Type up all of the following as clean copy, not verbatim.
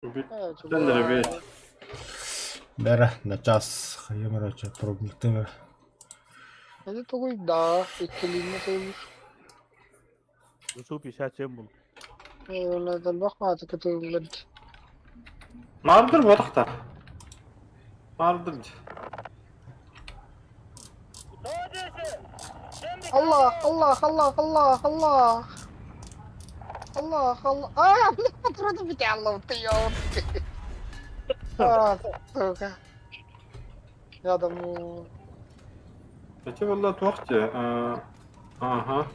Бүтэн эбит. Бэрэ, начаас хайым эрэ пробниктым эрэ. Это тугуй да, иккилииннэ тыылыр. Су 57 был. Элбэх мааты кытыллар. Мардыр бодохтар. Мардыр. Allah Allah Allah Allah Allah. Allah Allah. А, бля, патроны битяло, ты ёлки. А, сука. Я думаю... Эти буолла туох дии? Ага.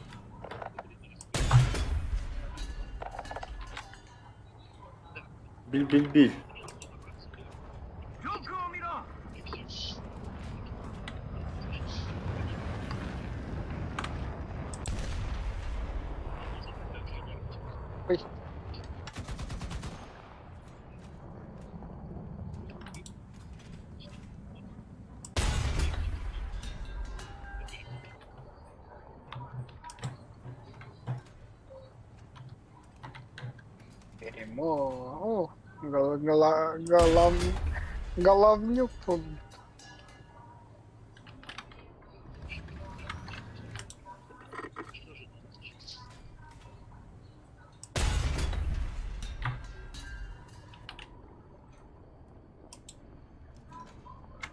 Бил-бил-бил. Ой. Дерьмо. О, гол- гола- голов... Головнюк он.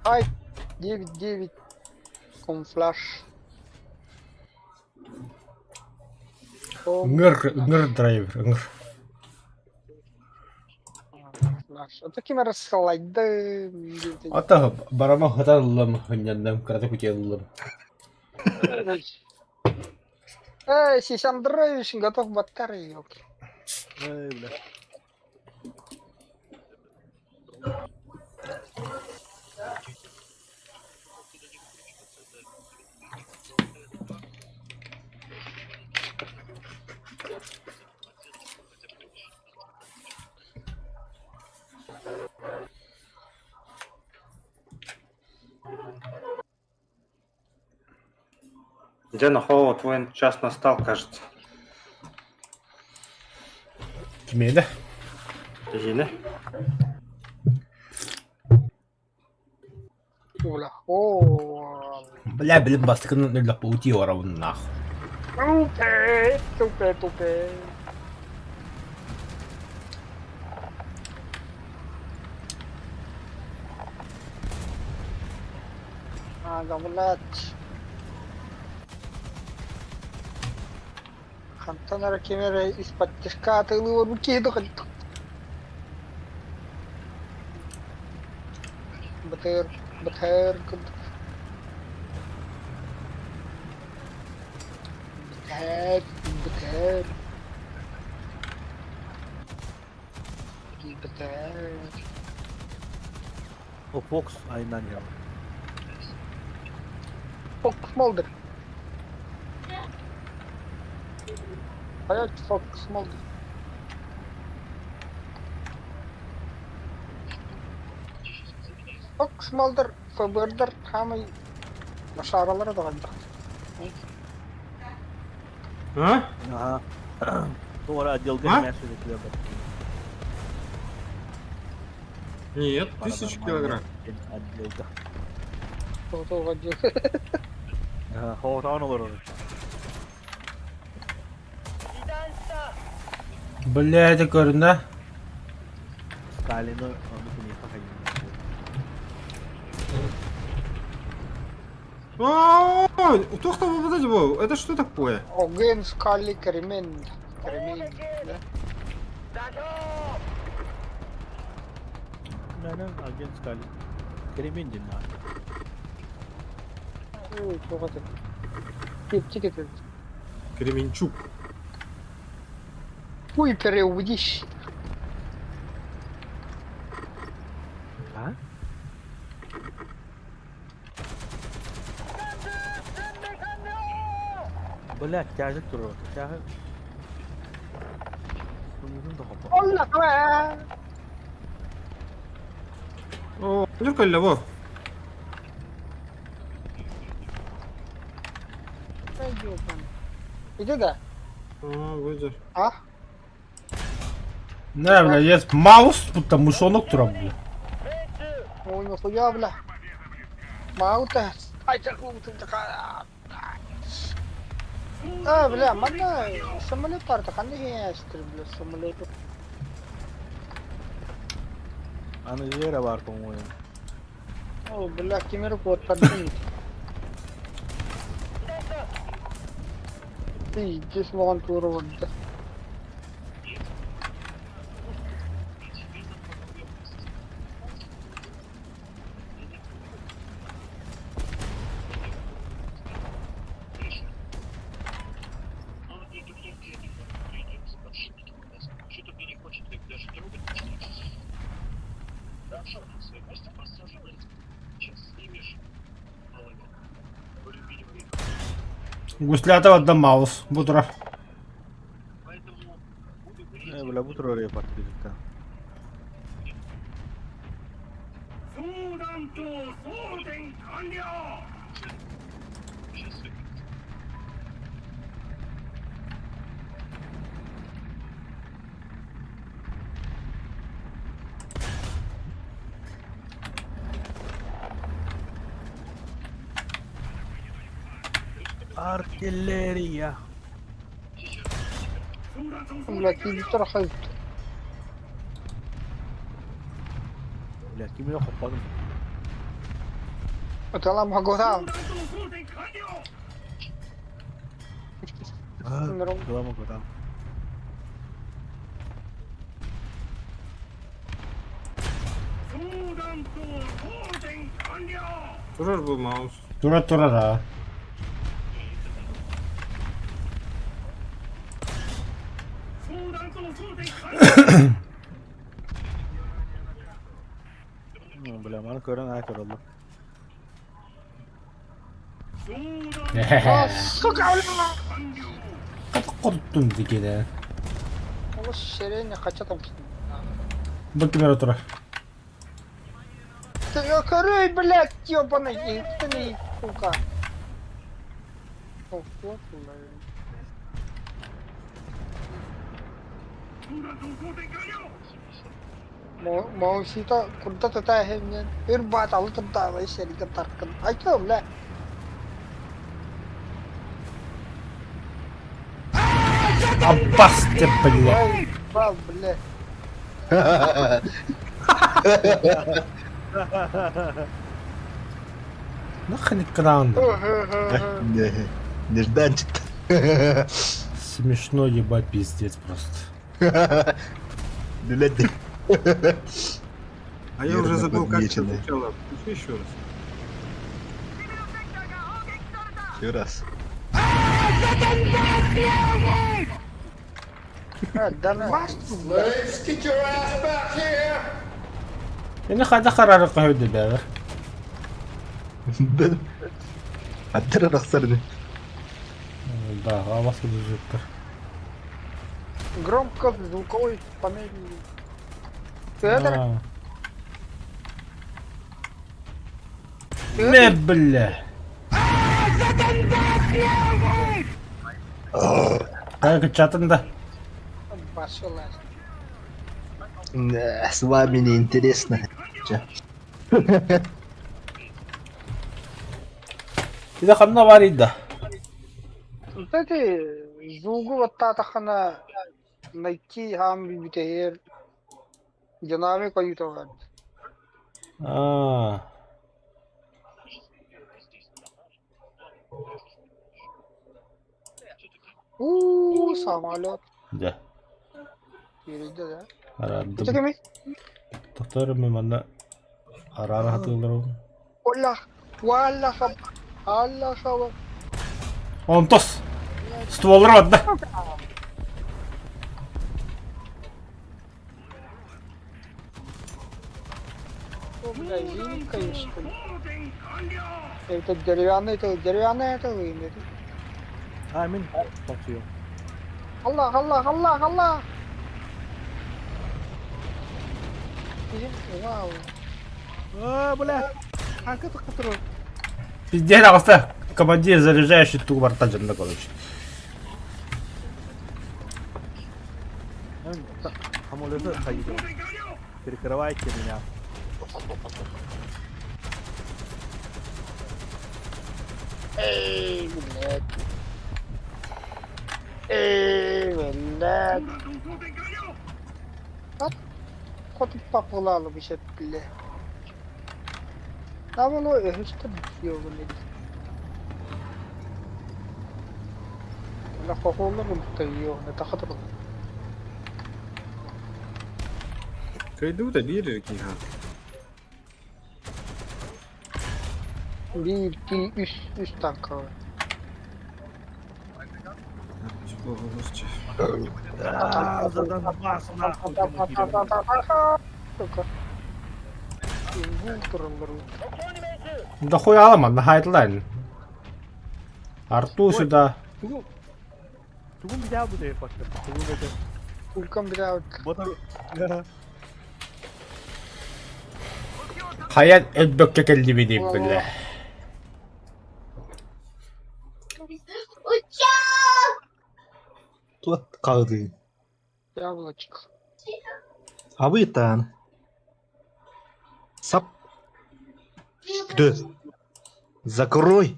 Ай, 9-9. Камуфляж. Ыҥыр, ыҥыр драйвер, ыҥыр. Камуфляж. А таким рассылать, да. Ата барама хатан ыллам, хынньанным, кырата кутуйан ыллым. Эй, Сись Андреевич, готов батареи, ёлки. Эй, бля. Дьэ, нохоо, твой час настал, кажется. Кимиэнэ? Эһиэнэ. Оля. О, Бля, билим бастакынан өллөхпө утии оробун нах. Тупе, тупе, тупе. А, да, блядь. Хантан эрэ ким эрэ из-под тишка атыылыы руки Бытыр, бытыр, бытыр, бытыр, бытыр. О, Фокс айынан я. Фокс Молдер. Опять Фокс Молдер. Фокс Молдер ФБР-дар хаамай башааралара даҕаны. А? Ага. Туора отделга А? мясо или Нет, 1000 килограмм. Отделга. Тоҕо отдел. Ага, хоотаан олорор. Бля, это көрүнэ. Сталину ону киниэхэ хайыыр. О, туох да вот эти, это что такое? Оген Скалли Кремень. Кремень, да? Мэнэ агент Скали. Кремень дин. Ой, тоҕо это. Типтик это. Кременчук. Хуй переудищ. А? Бля, тяжек турар. Тяжек. Олла кла. О, Нюрка во. Иди да. А, выйдешь. А? Не, бля, есть Маус, будто мышонок турар, бля. Ой, нихуя, бля. Маута. А, бля, манна самолет барда ханна иһээстир, бля, самолет. Аны дьиэ баар по-моему. О, бля, кимир куоттардым. Пиздец, маған тура барда. Гуслятова да Маус, бу турар. Э, бля, бу турар партия. Артиллерия. Бля, киирбиттэр хай. Бля, ким эрэ хоппотум. Ыталам хаготаам. Ыталам хаготаам. Турар был Маус. Турар турар а. Бля, маны көрөн аай көрөллөр. Сука, бля! Хотуттун дикиде. Олус сирень хача там. Бу кимер турар. Ты корей, блядь, ёбаный, ты сука. О, вот, блядь. Маусита курда тата хемнен ыр баат алы турдаабай сэргэ таркын. Айта, бля. Аббас ты, бля. Ай, ба, бля. Нахрен экран. Нежданчик. Смешно, ебать, пиздец просто. Блядь. А я уже Верно забыл, как это подмечено. звучало. Включи еще раз. Еще раз. А, Донбасс, бля. Ini хада харары койду бәбер. Да. Аттара рахсарны. Да, авас күзөттөр. Громко звуковой помедленнее. Ты это? Ты Не, это? бля. Так, чатында. Пошла. Да, с вами не интересно. Че? Иде ханна бар иде. Вот эти звугу вот татахана найти хам битер динамик аютовар. А. У, самолет. Да. Перейди, да? Арадым. Чеками. Токтор мен манна арара хатылар. Оллах, валлах, Аллах, Аллах. Онтос. Стволлар да. О, бля, зенитка есть, что ли? Это деревянный, это деревянный, это вы, А, мин тохтуйум. Аллах, Аллах, Аллах, Аллах. Вау. А, бля. А как это Пиздец, аҕыста. Командир заряжающий тубар тажында, короче. Самолеты хайдым. Прикрывайте меня. Эй, блядь. Эй, блядь. Хоту папулалы бишет бile. Tamam o өһүстэ блядь. Ла хохоллар улуттайыо, это хатыр. Кайду да биир киһи. Биир, икки, үс, үс танка бар. А, за Донбасс, нахуй, Сука. Тураллар. Да хуй аламан, на хайдлайн. Арту сюда. Тугу тугун взял бы ты фактор. Тугун это. Улькам бля. Вот он. Хайа өтбөккө кэллибини бля. Тут қалды. Яблочко. Абытан. Сап. Кто? Закрой.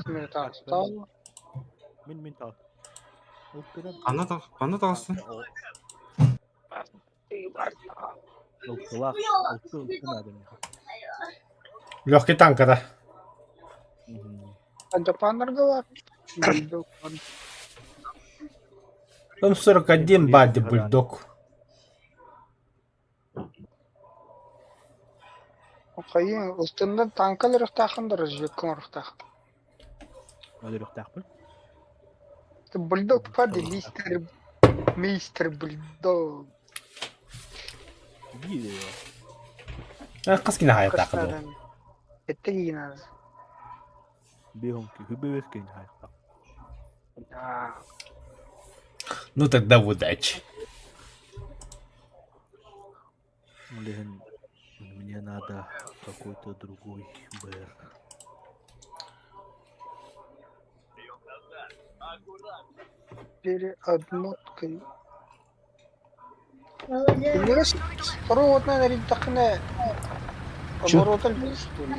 Минута осталось. Мин мин тал. Ана ана таҕыстын. Ылтылах. Ылты ылты надо мне. Легкий танка да. Антипанер М41 бади бульдог. Хайын, ылтында танкалар ыртахындар, жеккін ыртах. Өлөрөхтәхпин. Бульдог пади, мистер... Мистер Бульдог. Биир. Қас кина хайта. Это не надо. Бихум хүбэвэс кин хайта. Да. Ну тогда удачи. Блин, мне надо какой-то другой БР. Переотмоткой. Второго вот, наверное, такне. Чё? Обороталь был, что ли?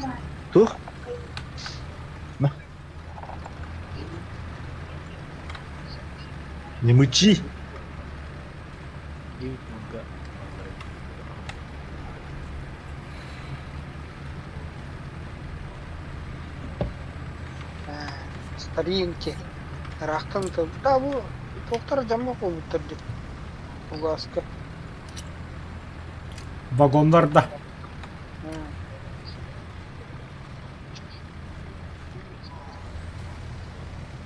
Тух. На. Не мычи. 9 много. А, старинки. Рахтан то. Да, бу тоқтар жамақ болуптар деп. Угаска. Вагонларда.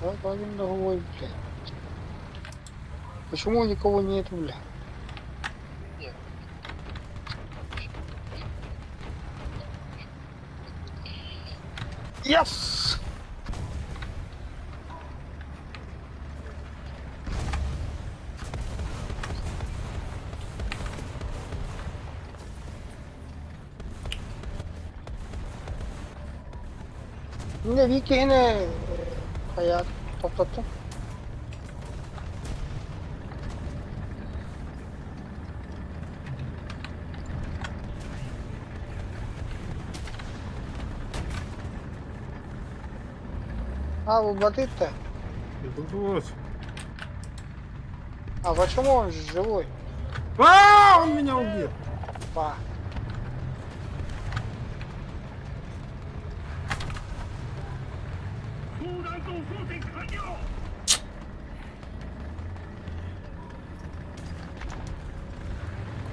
Да, ой, бля. Почему никого нет, бля? Yes! Yine Вики yine hayat toplattım. А, bu Батыт-то? Вот. А почему он живой? А, он меня убил. Па.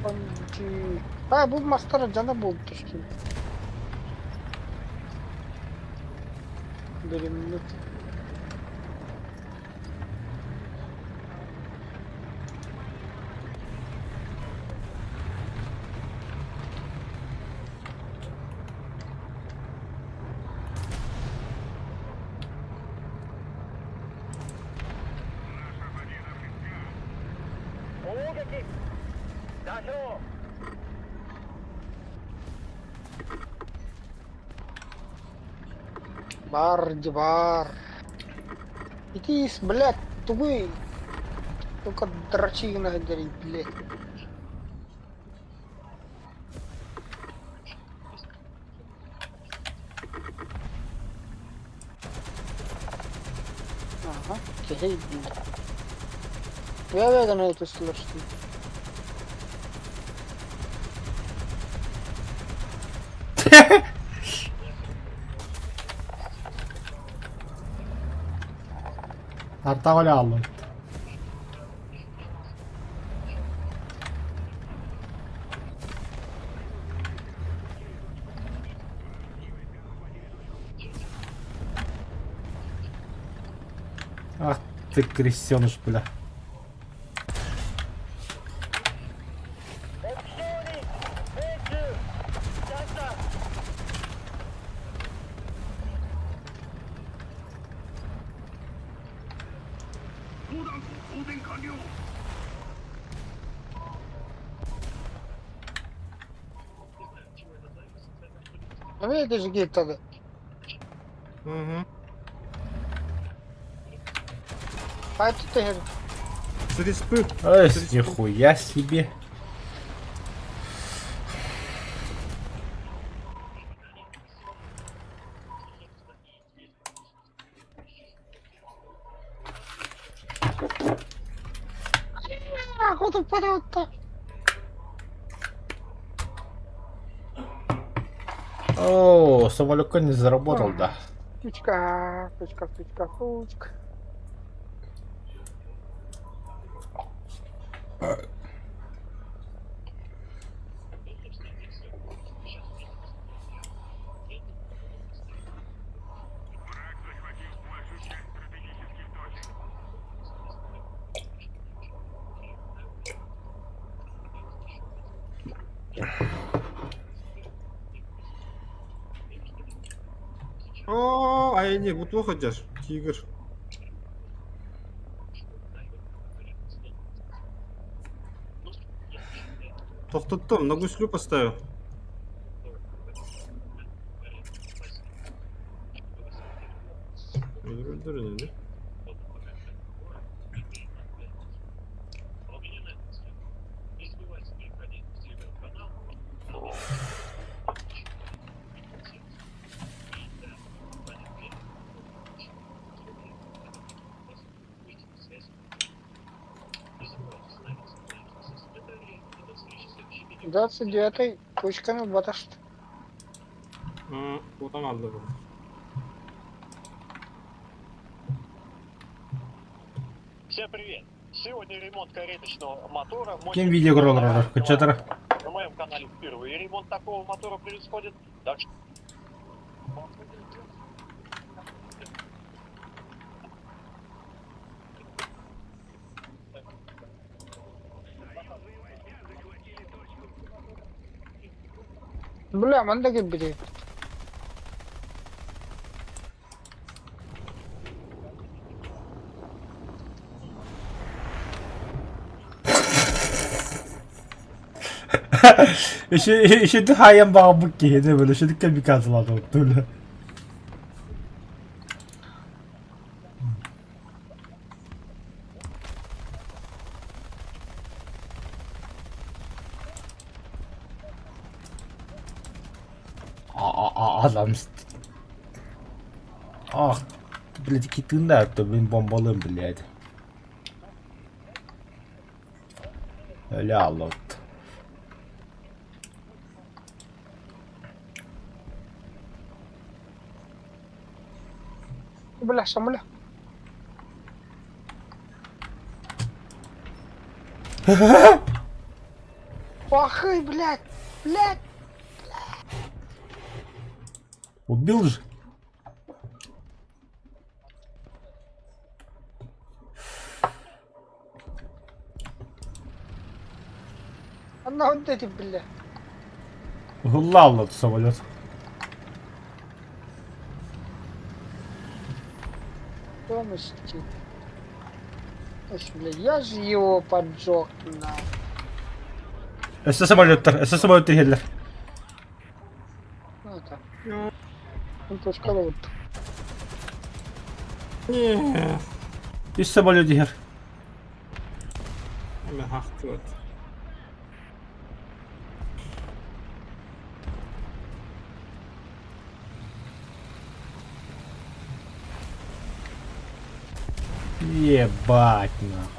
Кончи. А, bu мастер жана болуп түштү. Беремник. Бар, бар. Итис, блядь, тугуй. Только дрочи гына сылдьарый, блядь. Ага, киһи блядь. Я гына түстүлэр что Артаҕа хааллым. Ах ты крестеныш, бля. Эмиэ да жигиттады. Угу. Хайта түһэр. С респы. Эй, нихуя себе. Хоту паратта. О, самолетка не заработал, да. Птичка, птичка, птичка, птичка. О, ай не, вот выходишь, тигр. Тохтоттом, на гуслю поставил. 29-й пучканы баташты. Кутан алды бу. Всем привет! Сегодня ремонт кареточного мотора. Ким видео көрөлөр кычатыр. На моем канале впервые ремонт такого мотора происходит. Так что... Бля, манна кэлбитий. Еще хайан баҕа киһини били шүдүккэ биказылады тула. Адам Ах, блядь, китында, то блин бомбалым, блядь. Ля, лот. Бля, бля. Охы, блядь, блядь. Убил же? Анна вот эти, бля. Уһулла самолет. Помощи. Ой, бля, я же его поджег, на. Өссө самолеттар, өссө самолет иһэллэр. Ну это. Ну, точка вот. Не. Үс самолет иһэр. Хахтыбыт. Ебать нахуй.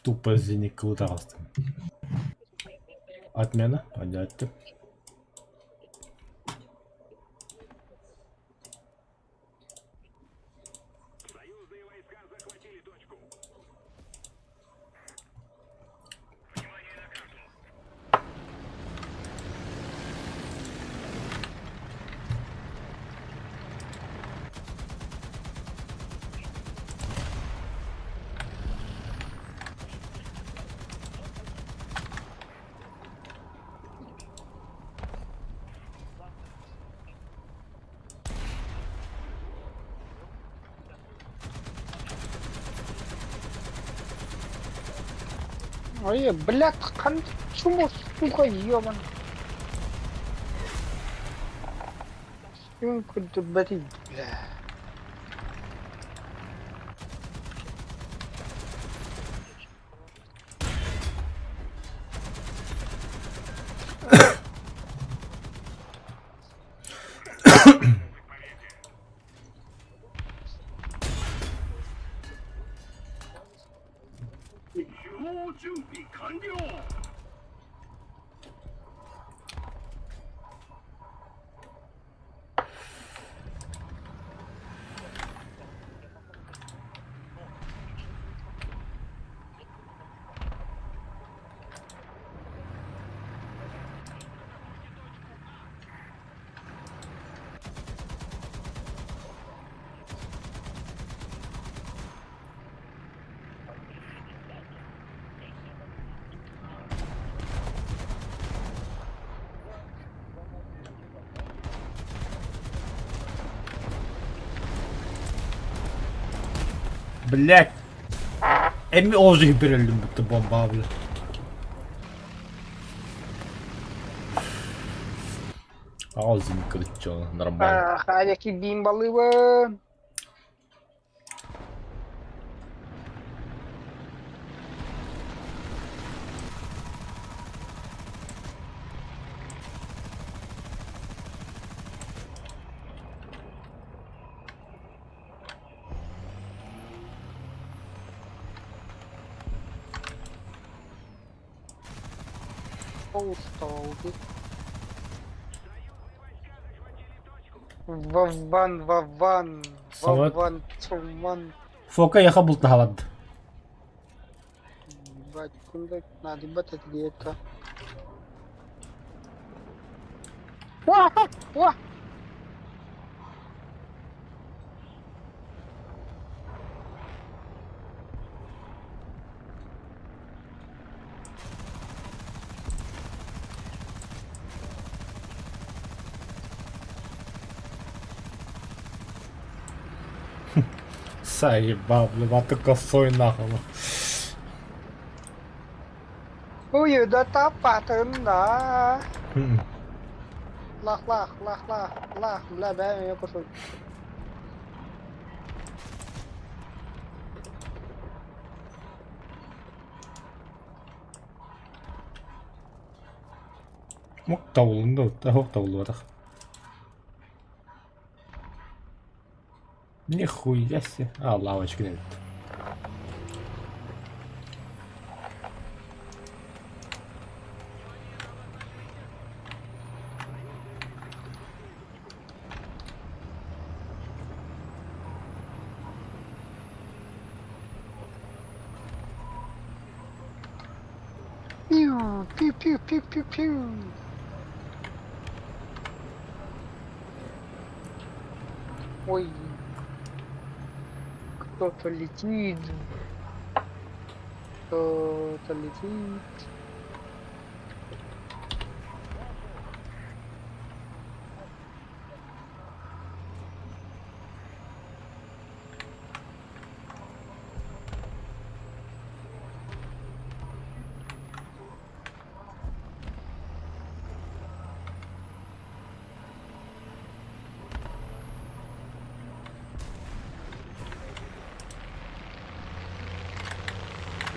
Тупо зеникалы таҕыстым. Отмена, понятно. Ой, блядь, хан чмо, сука, ебан. Курдук бэти, бля. Блять! Эми олжы берелим бутты бомба бля. Ağzını kırıkçı нормально. Ах, аляки бимбалыбын. Устал. Вован, Вован, Салат. Вован, Цуман. Фока яха бултаһалад. Ебать, куда надо, ебать, это где это? Ва! Ва! Заебал, бля, а ты косой нахуй. Ой, да тапатында. Лах, лах, лах, лах, лах, бля, бля, я пошел. Мок таулында, тахок таулы Нихуя себе. А, лавочка нет. Пиу, пиу, пиу, пиу, пиу, пиу. Ой. Кто-то летит. Кто-то летит.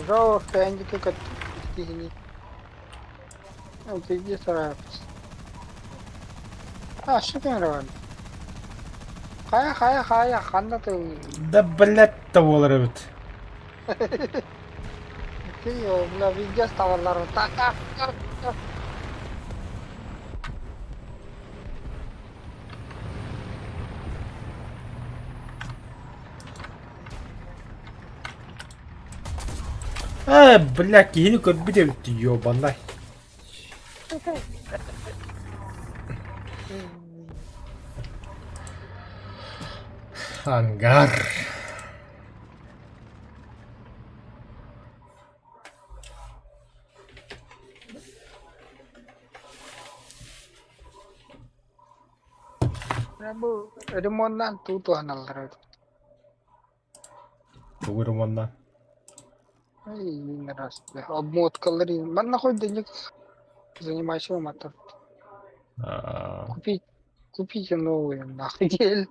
Здорово, Фендики киһини. Иди сарайбыз. А, что ты рван? Хайа, хайа, хайа, ханна тылын? Да блядь да буолар эбит. Ты, бля, везде ставалар. Так, так, так, так. Ээ, бля, киһини көрбүт эбит ёбанай. Ангар. Бу ремоннаан туу туһаналлар эбит. Тугу ремонна? Ай, раз, бля, обмоткалар Манна хоть денег занимайся мотор. А, Купить, купите новые, нахуй. Гель.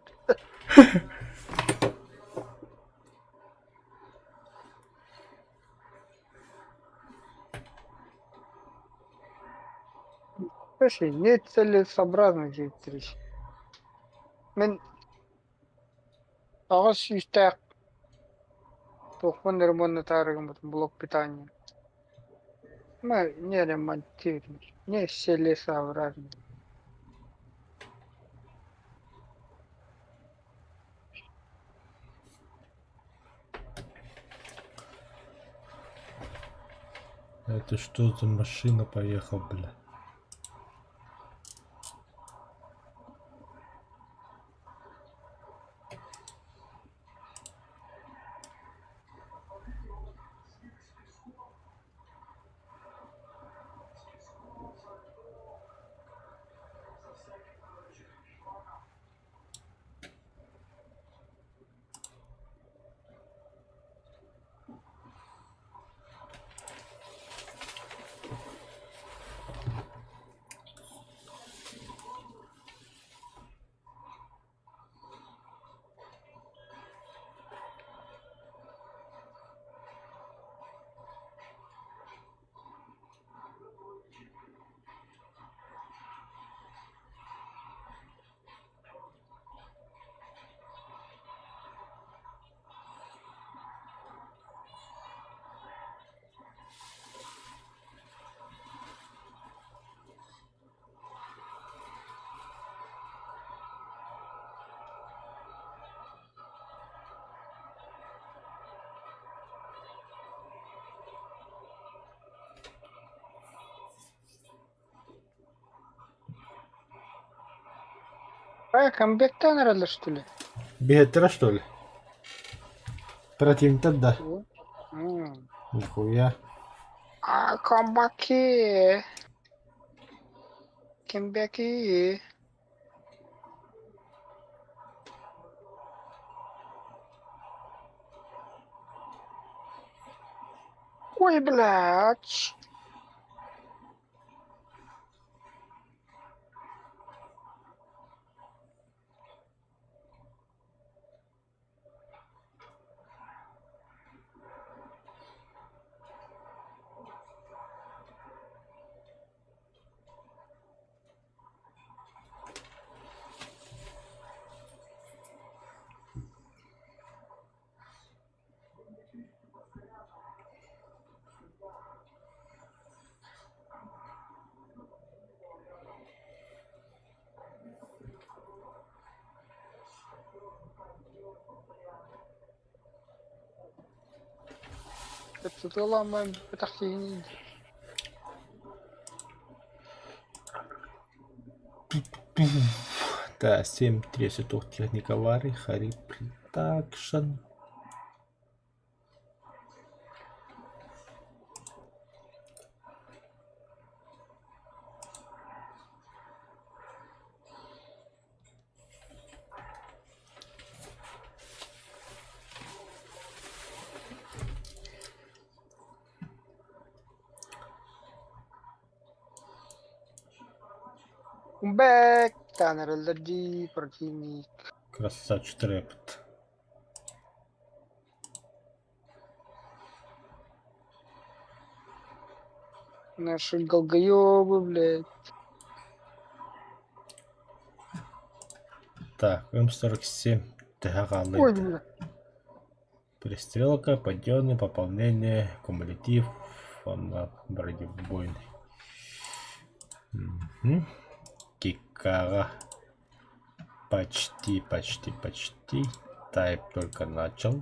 Слушай, нецелесообразно диэттириш. Мин аҕыс сүүстээх туохпун ремоннатаары гыммытым блок питания. Мы не ремонтируем, не целесообразно. Это что за машина поехал, бля? Бай, комбектан эрэллэр что ли? Биһэттэрэ что ли? Противниктар да. М. Нихуя. А, комбаки. Кембеки. Ой, блядь. Сытыаламмын бэтэх киһини Да, 7.30 техника Вари, Хари Продакшн. Back Таннер дии противник. Красавчик Трепт. Наши долгоебы, блядь. Так, М47 төһө хаалла Ой, бля. Пристрелка, подъемный, пополнение, кумулятив, онно бронебойный. Мгм. Кикара. Почти, почти, почти. Тайп только начал.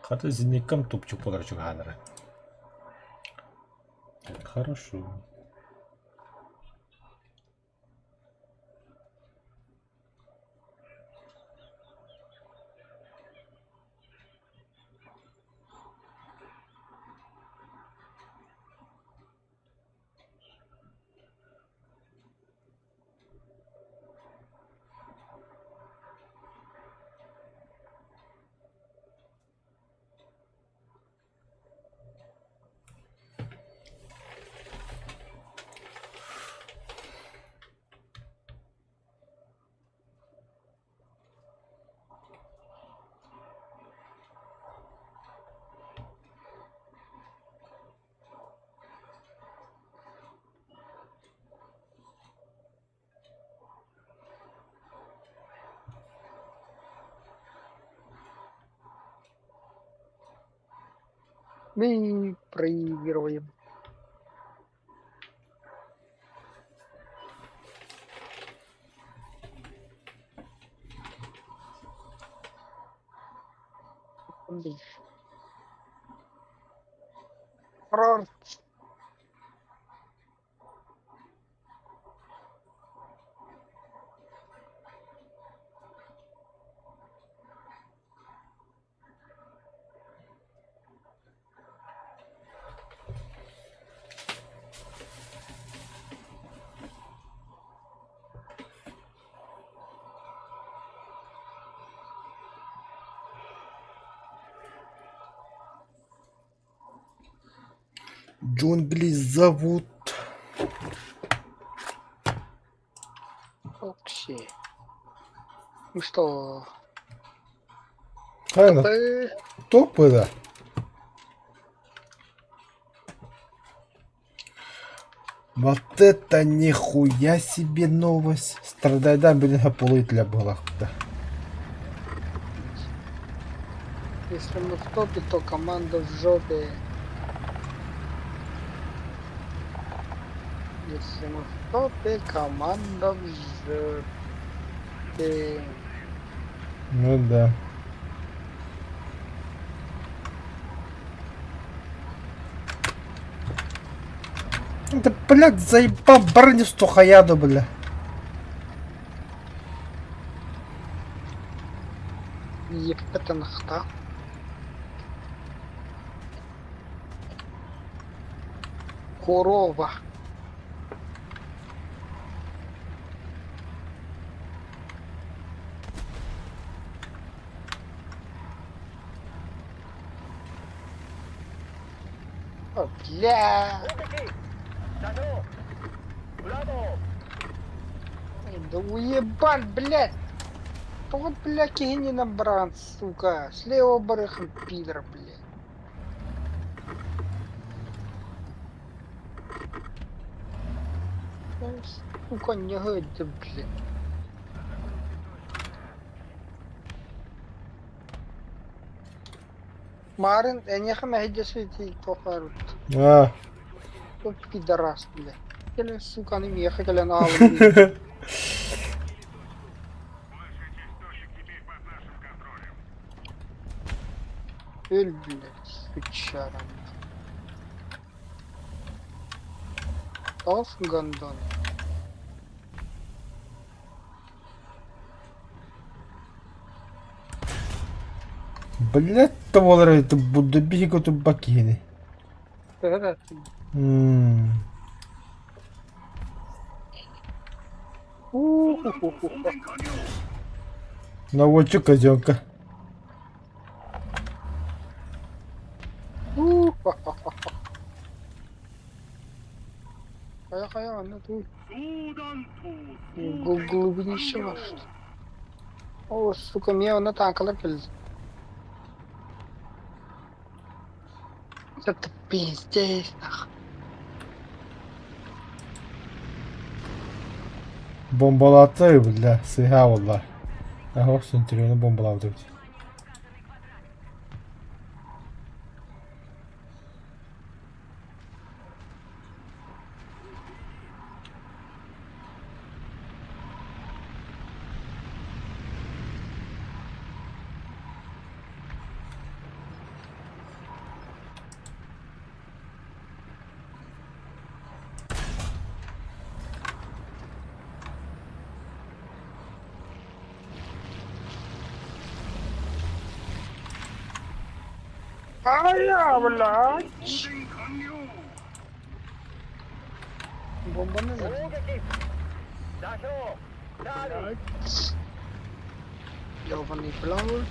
Хата зеникам тупчук болар чугаанара. Хорошо. Мы проигрываем. Прор. Джунгли зовут. Окей. Ну что, Правильно, ты топы, да. Вот это нихуя себе новость. Страдайдан блин полуителя была. Да. Если мы в топе, то команда в жопе. Если мы в топе, команда в жопе. Ну да. Да, блядь, заебал броню сухояду, бля. Епетенхта. Корова. О, бля. Да уебан, блядь! Вот, бля, кигини набран, сука. Слева барыхом, пидор, блядь. Ну, сука, не годится, блядь. Марын, эйиэхэ мэһийдэ сытый тухарут. А. Вот пидорас, блядь. Кэлэн, сука, аны миэхэ кэлэн аалын Өл, блядь, сучара. Тоф, гондон. Блять, того это буду бегать бакины. Ну вот что, козенка. Хайа хайа, ну ты. Глубинище ваш. О, сука, мне на танкалар кэллэ. Это пиздец, нах. Бомбалаата бля, сыыһа буолла. Аһох Центуриону бомбалаабыт эбит. Ай, блядь! Бомбаны Ёбаный блядь.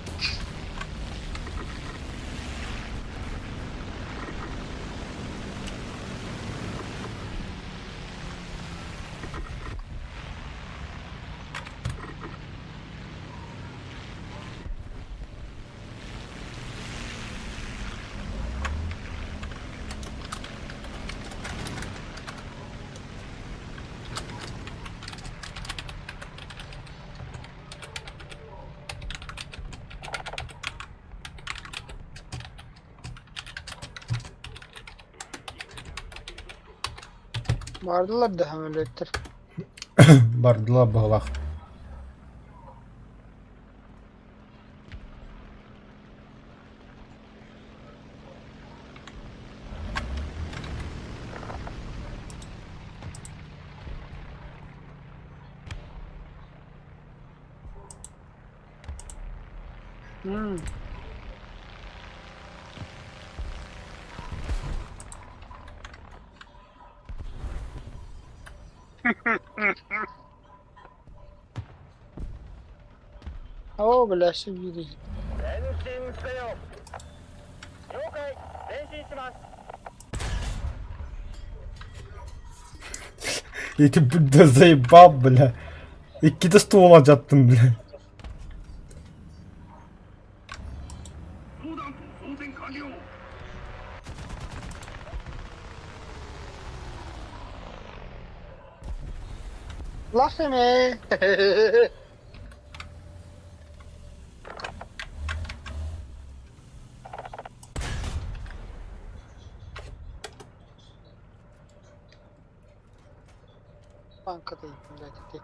Бардылар да өлөттөр. Бардылар быһылаах. О, бля, сибири. Ити да заебал, бля. Иккитэ ствола дьаттым, бля. Ласыме. Bankadayım, блядь, ты.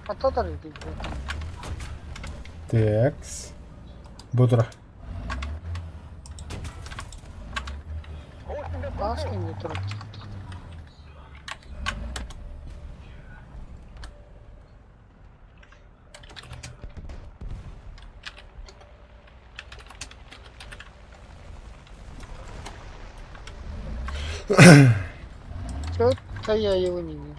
Ататар иди, блядь. Текс. Бу турар. Ласкин турар. Что-то я его не вижу.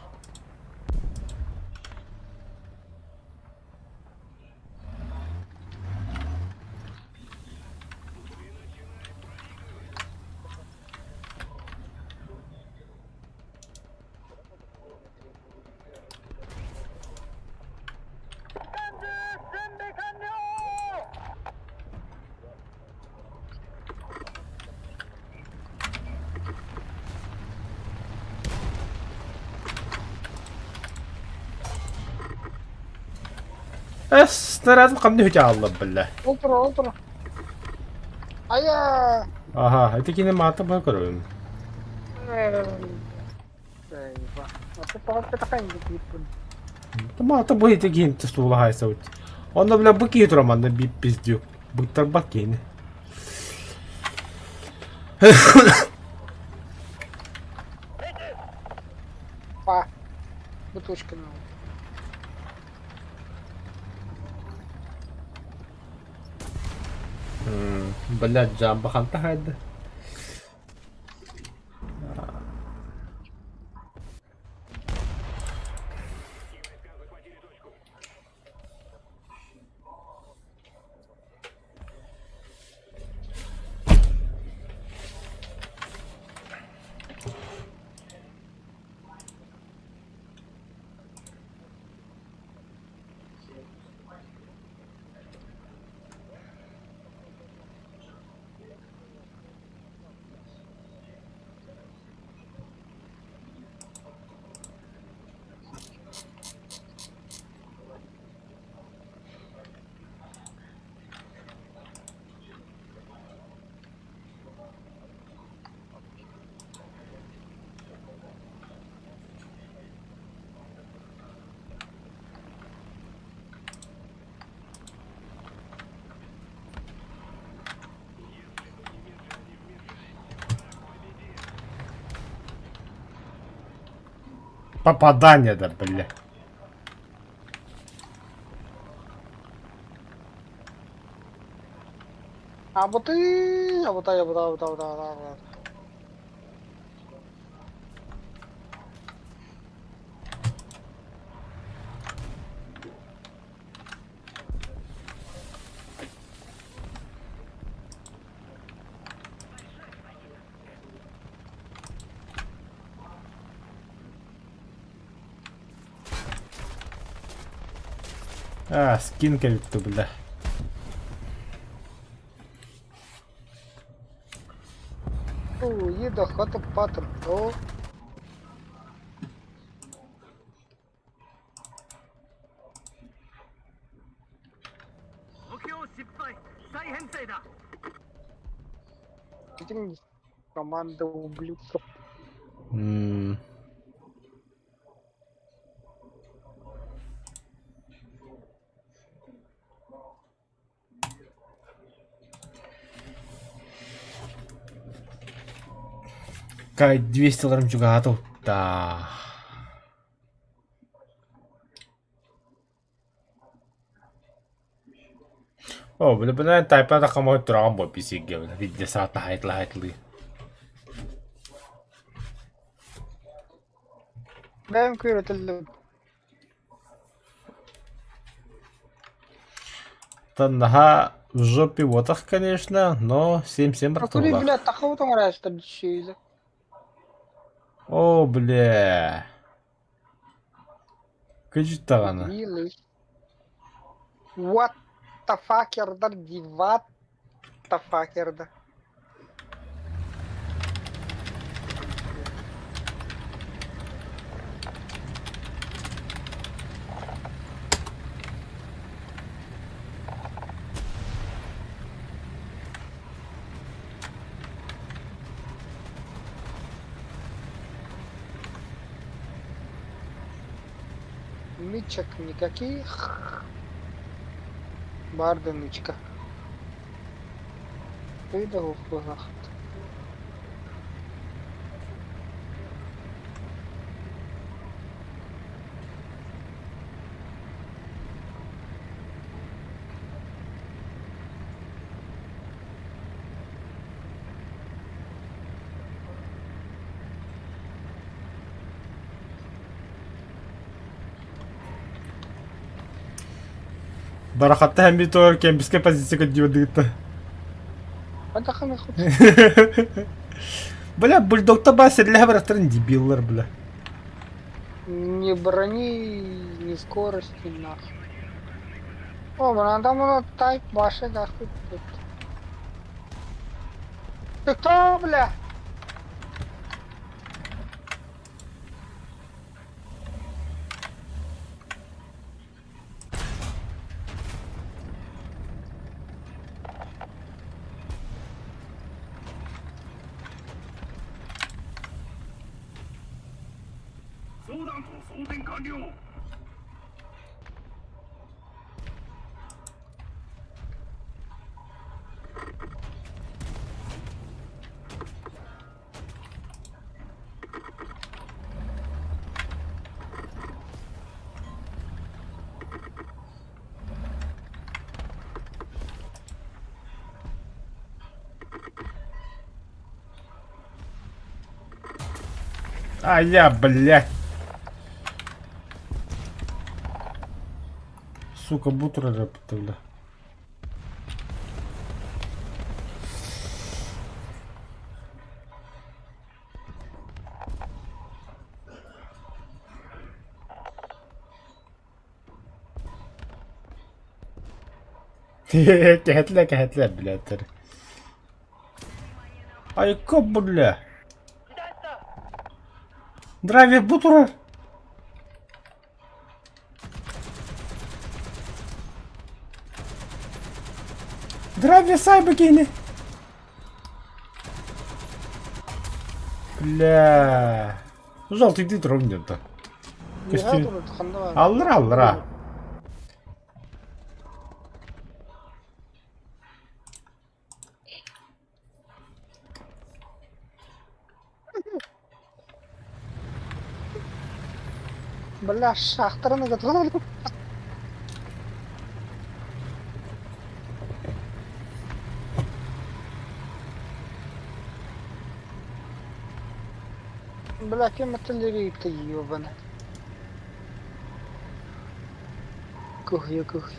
Эс, снарядым ханна үтэ бля. Отура, отура. Айа! Аха, ити кини маата быһа көрөбүн. Маата бу ити киһин тустуулаһайсабыт. Онно бля бу киһи тураманна бип пиздюк. Быктарбат киһини. Па. Бутылочка надо. Блядь, жамба ханта хайда. Попадание да, бля. Абыты, абытай, абытай, абытай, абытай, абытай. А, скин кэлбитэ бля. Уйда хата патр. О. Команда ублюдков. М. Кай 200 ларым чугаһаата утта. О, бля, бля, тайпа тахамой тураган бо писиге, бля, видде саата хайтлы хайтлы. Бэйэм күөрэтэллим. Наһаа в жопе вот конечно, но 7-7 Акули, братулах. бля, тахабыт оҥораачтар дьүһүйүлэ. О, бля. Күдьүт даҕаны. Милый. What the fucker-дар, ди what the fucker-дар. Нычек никаких. Барды нычка. Ты да. Барахатта һәм бит ол кембиске позиция көддүбэдыгытта. Хантаханы хут. Бля, бульдогта ба серлэһэ барахтарын дебиллар, бля. Ни брони, ни скорости, нахуй. О, там оно тайп баша нахуй тут. Ты кто, бля? А я, блядь. Сука, бутера бля. Кэһэтлэ, кэһэтлэ, блядь. Айка, бля. Драйвер бутура. Драйвер сайба кини. Бля. Желтый ты ровнен-то. Костюм. Аллара, аллара. Бля, шахтараны готовы. Бля, кем артиллерия-то ебана. Кухня, кухня.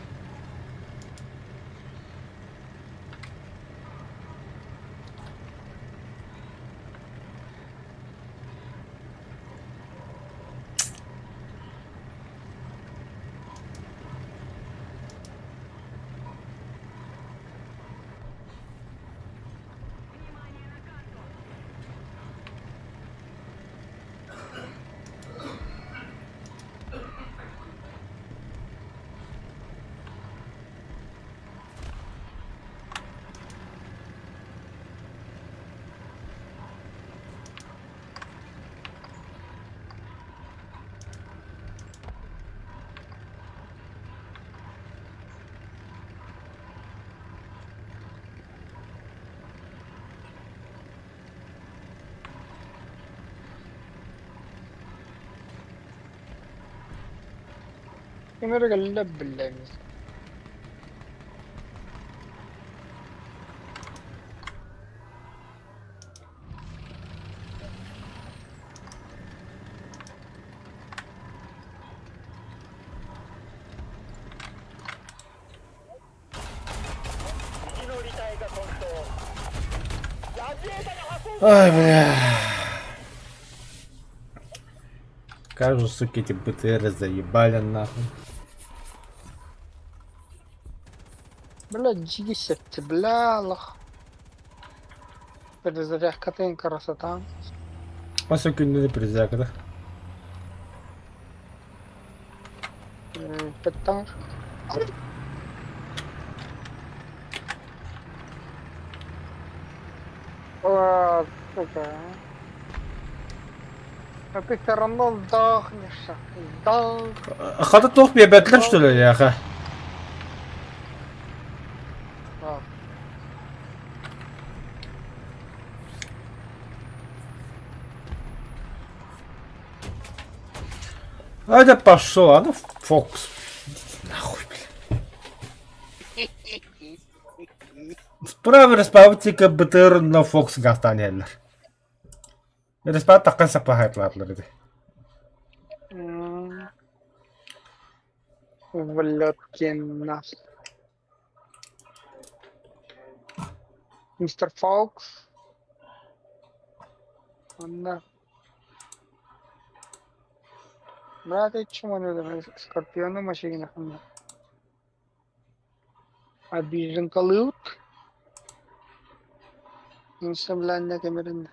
Ким эрэ кэллэ биллэбит. Ай, бля. Как же, суки, эти БТРы заебали нахуй. Бля, дьиги бля, лох. Перезарядка красота. Осы күнде перезарядка, да? Петтар. О, сука. А ты все равно сдохнешь. Сдох. Хата туох биэрбэтилэр что ли, яха? А. А это пошел, а ну Фокс. Нахуй, бля. Справа респаутика БТР на Фокс гастанеллер. Респаут такка сапахайтлатлар иди. Ублюдки нас. Мистер Фокс. Онно. Брат, чему Скорпиону машина. Обиженка лут. Кэмэрин.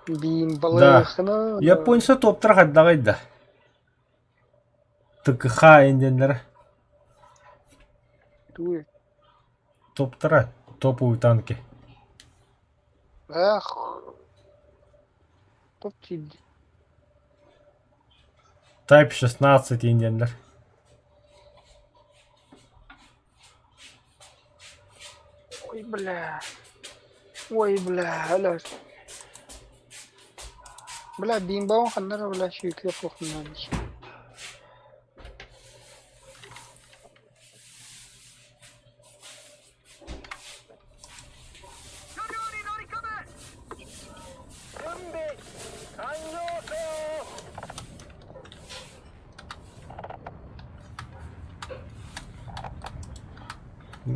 Биин балыхына. Японца топтар хаддагайда. ТКХ инденнер. Туй. Топтара топовые танки. Эх. Топ Type 16 инденнер. Ой, бля. Ой, бля, аля. Бля, бимбаун ханнара, бля, шүйкө кухнан.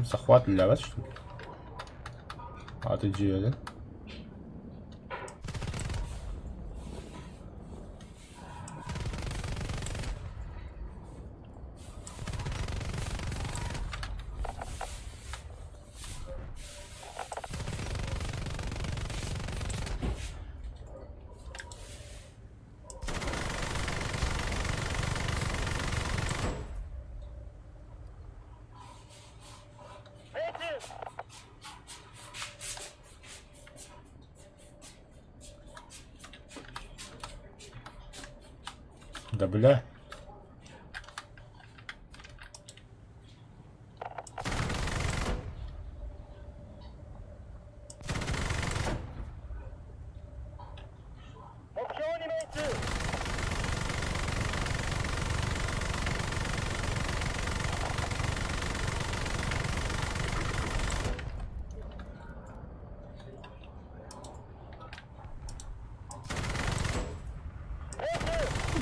Захват для вас, что ли? А ты где, да? Да бля.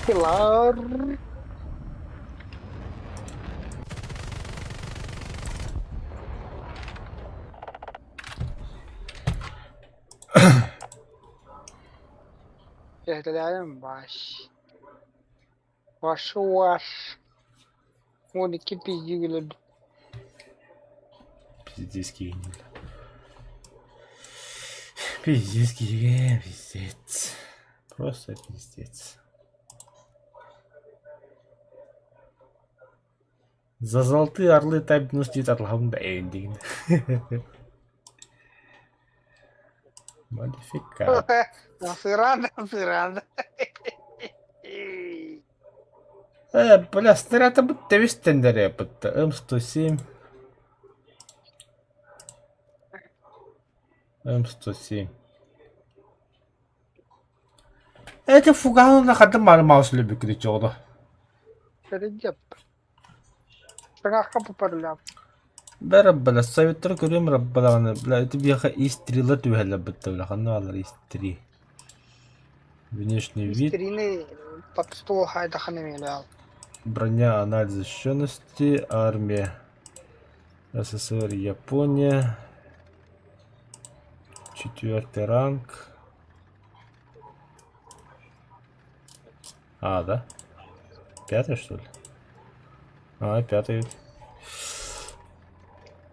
Пилар. Эһэтэлээҕим баш. Вашу ваш. 12 пиздигилэр. Пиздец киһини. Пиздец киһигэ, пиздец. Просто пиздец. За золотые орлы Type 99 атлаһабын да эйин Модификат. Сыран, сыран. Бля, снаряд бут тэбис тендере бутта. М107. М107. Это фуганы хадым мары маус лүбүкү чоҕдо. Перейдет. Саҥахха попарляв. Бэрэ бля, советтары көрүөм раббалаҕына, бля, ити биэхэ истрилар түбэһэллэр бытта, бля, ханна бааллар истри. Внешний вид, Истрины под стол хайдахан эмиэлээл. броня, анализ защищенности, армия, СССР, Япония, четвертый ранг. А, да? Пятый, что ли? А, пятый.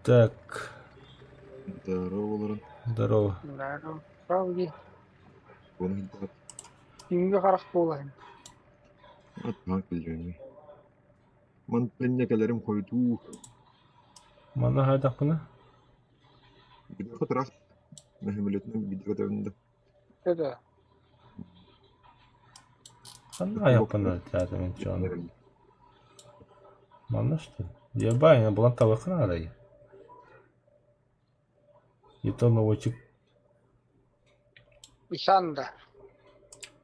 Так, Здорово, Лорен. здорово. Правди. Вон идет. Күҥҥэ харах буолан. Атаан кэллэҥий. Мантан кэлэрим хойутуу. Манна хайдахпына? Видео трах. Мөһүмүлүтүнэн видео да. Это. Ханна айаппына театр мен чону. Манна что? Ебай, булан табахына арай. И то наводчик. Исанда.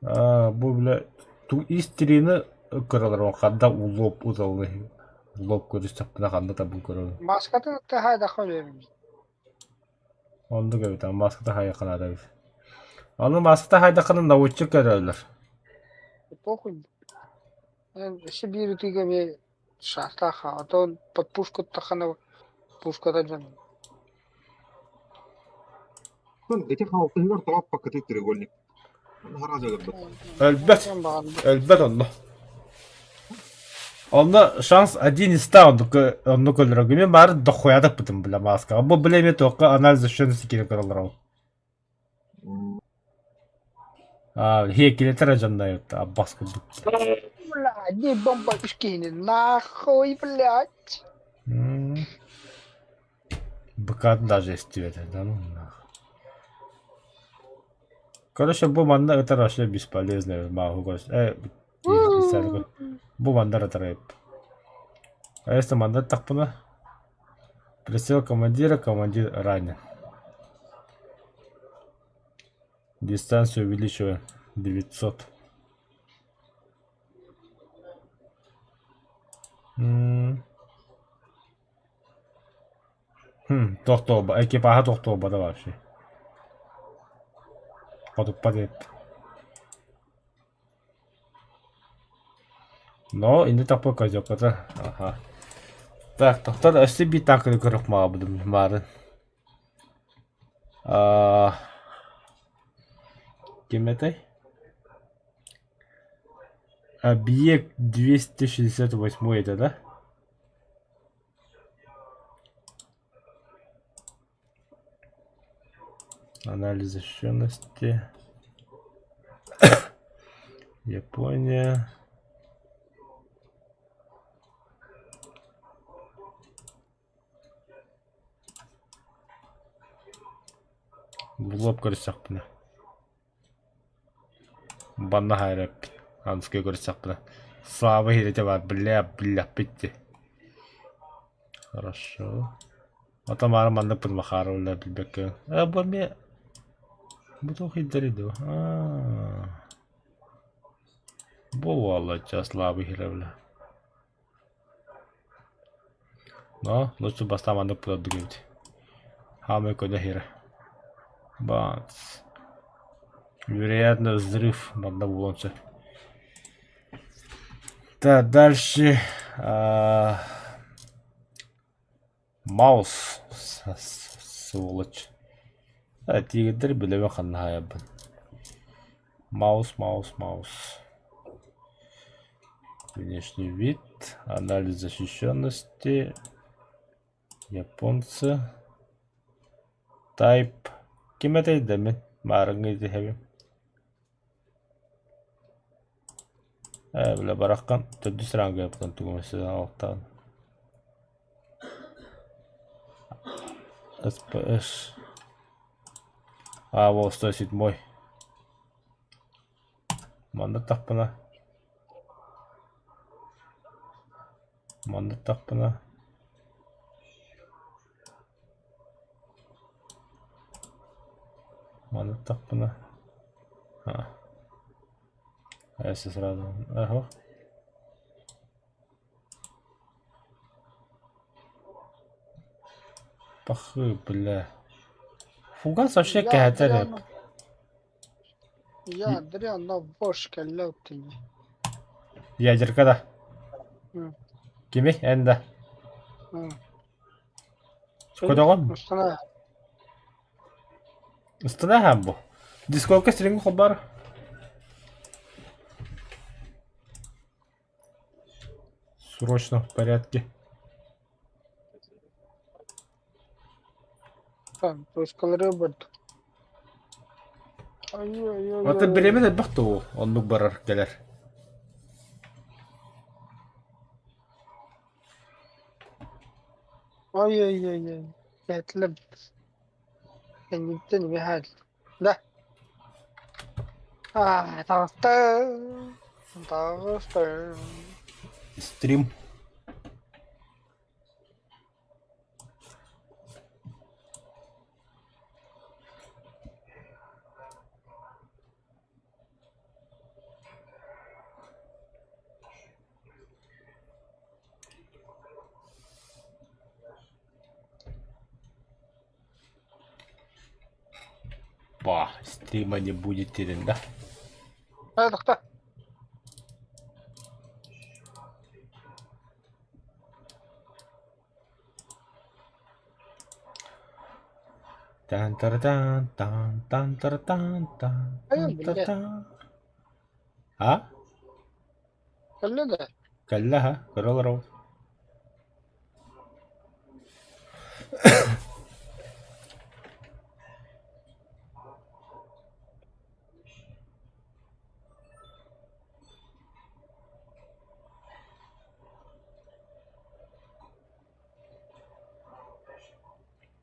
А, бу бля, ту истрины көрөлөр ханда улоп удалны. Улоп көрүстэхпинэ ханда табын көрөбүн. Маскатын хайдахан өлөбүн. Оннук эбит, маската хайахана эбит. Аны маската хайдахана наводчик көрөлөр. Похуй. Өссө биир ытыыга эмиэ шаастаах, а то под пушку тахана пушката дьон. Эти халтыгар топ покатый треугольник. Өлбөт. Өлбөт онно. Онно шанс один из 100 оннук оннук өлөрөгү. Мен бары дохуя бытым бля маска. Бу бля мен тоққа анализ защищенности керек көрөлөр ол. А, хекилетер жандай аббас курдук. Бля, не бомба кишкини, нахуй, блядь. БК даже истибет, да ну нах. Короче, бу манна это вообще бесполезно, могу короче. Бу манна это А если манна тахпына? Прицел командира, командир ранен. Дистанцию увеличиваем 900. Хм, тохтоба, экипажа тохтоба да вообще. Хотуппа Но инде таппа козёката. Ага. Так, тохтор өссө биир танканы көрөх маабыдым маарын. А Ким этэй? Объект 268 это, да? Анализ защищенности. Япония. В лоб көрсөхпүнэ. Банна хайрап. Анскай көрсөхпүнэ. Слава хирете бар. Бля, бля, битти. Хорошо. Ата мара манна пын махара ула билбекке. А бу ме бу туох хиддери ду. А. Бу валла слабый хире бля. Но лучше баста манна пын дугут. Хамы кода хире. Бац. Вероятно, взрыв манна булонча. Так, дальше. А, Маус, сволочь. Тигрдэр билэбин ханна хаайарбын. Маус, маус, маус. Внешний вид, анализ защищенности, японцы, тайп. Ким этэй да мин? Маарыҥҥа итиһэбин. Ээ, бile бараххан төрдүс ранга яптан тугу алтаан. СПС. А, вот 107. Манна тахпына. Манна тахпына. Манна тахпына. А. Эсэ сразу. Ага. Пахы, бля. Фугас вообще кэһэтэр эп. Ядрена бошка лётыни. Ядерка да. Кими? Эн да. Көтөҕөн? Устана. Устана хаан бу. Дискордка стримҥэ холбоор. Срочно в порядке. Там, точкалары барда. Оттон бириэмэ элбэх дуу оннук барар кэлэр. Ой-ой-ой-ой. Кэтлим. Кэнниттэн имэ Да. Аа, таҕыста. Таҕыста. Стрим. Ба, стрима не будет терен, да? А, тохто. Тан тар тан тан тан тар тан тан Айан, тан бile. тан. А? Кэллэ да? Кэллэ ха, көрө олоробут.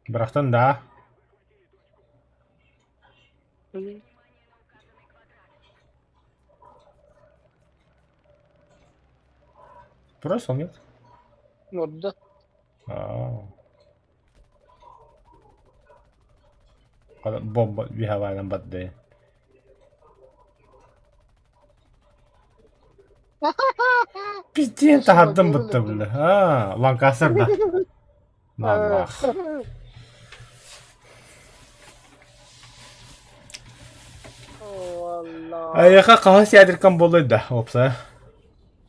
Бырахтан да. Бросил, нет? Вот да. А. Бомба биһавайынан бардайын. Пиздец, таһардым бытта бile. А, Ланкастер да. Наллах. Айаха хаһыс ядеркам буолуй да, опса.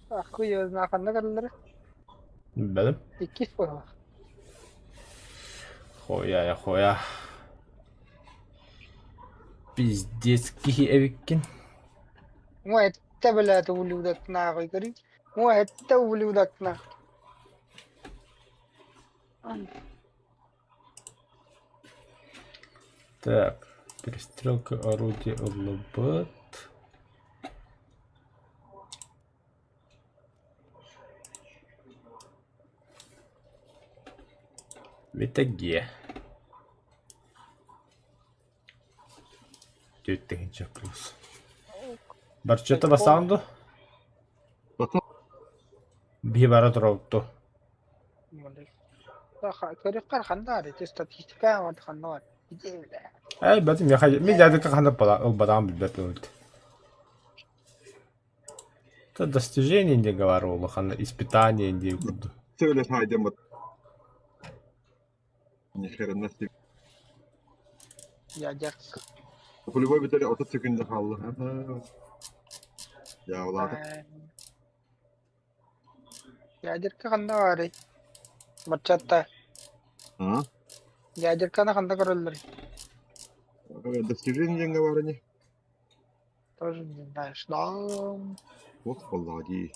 Ахуй, ханна кэллэр? Билбэтим. Иккис буолла. Хоя, я хоя. Пиздец киһи эбиккин. Уҥа эттэ бэлээтэ ублюдокнааҕый көрүй. Уҥа эттэ ублюдокнаах. Так, перестрелка орудия ыллыбыт. ВТГ. Түөрт тыһыынча плюс. Барчата басаан ду? Биһи бара туруотту. Көрүөххэ ханна ити статистика ханна бар. Эй, бэтим я мен дядька ханна ылбатаҕын билбэт ылбыт. Это достижение не говорю, улахан испытание не курдук. Сөйле хайдем Ни хрена себе. Ядер. Полевой битали 30 секунда хаалла. Я улаата. Ядерка ханна баарый? Баччатта. А? Ядерканы ханна көрөллөрүй? Достижение диэҥҥэ баар ини. Тоже не знаешь. Да. Туох буоллаҕа дии.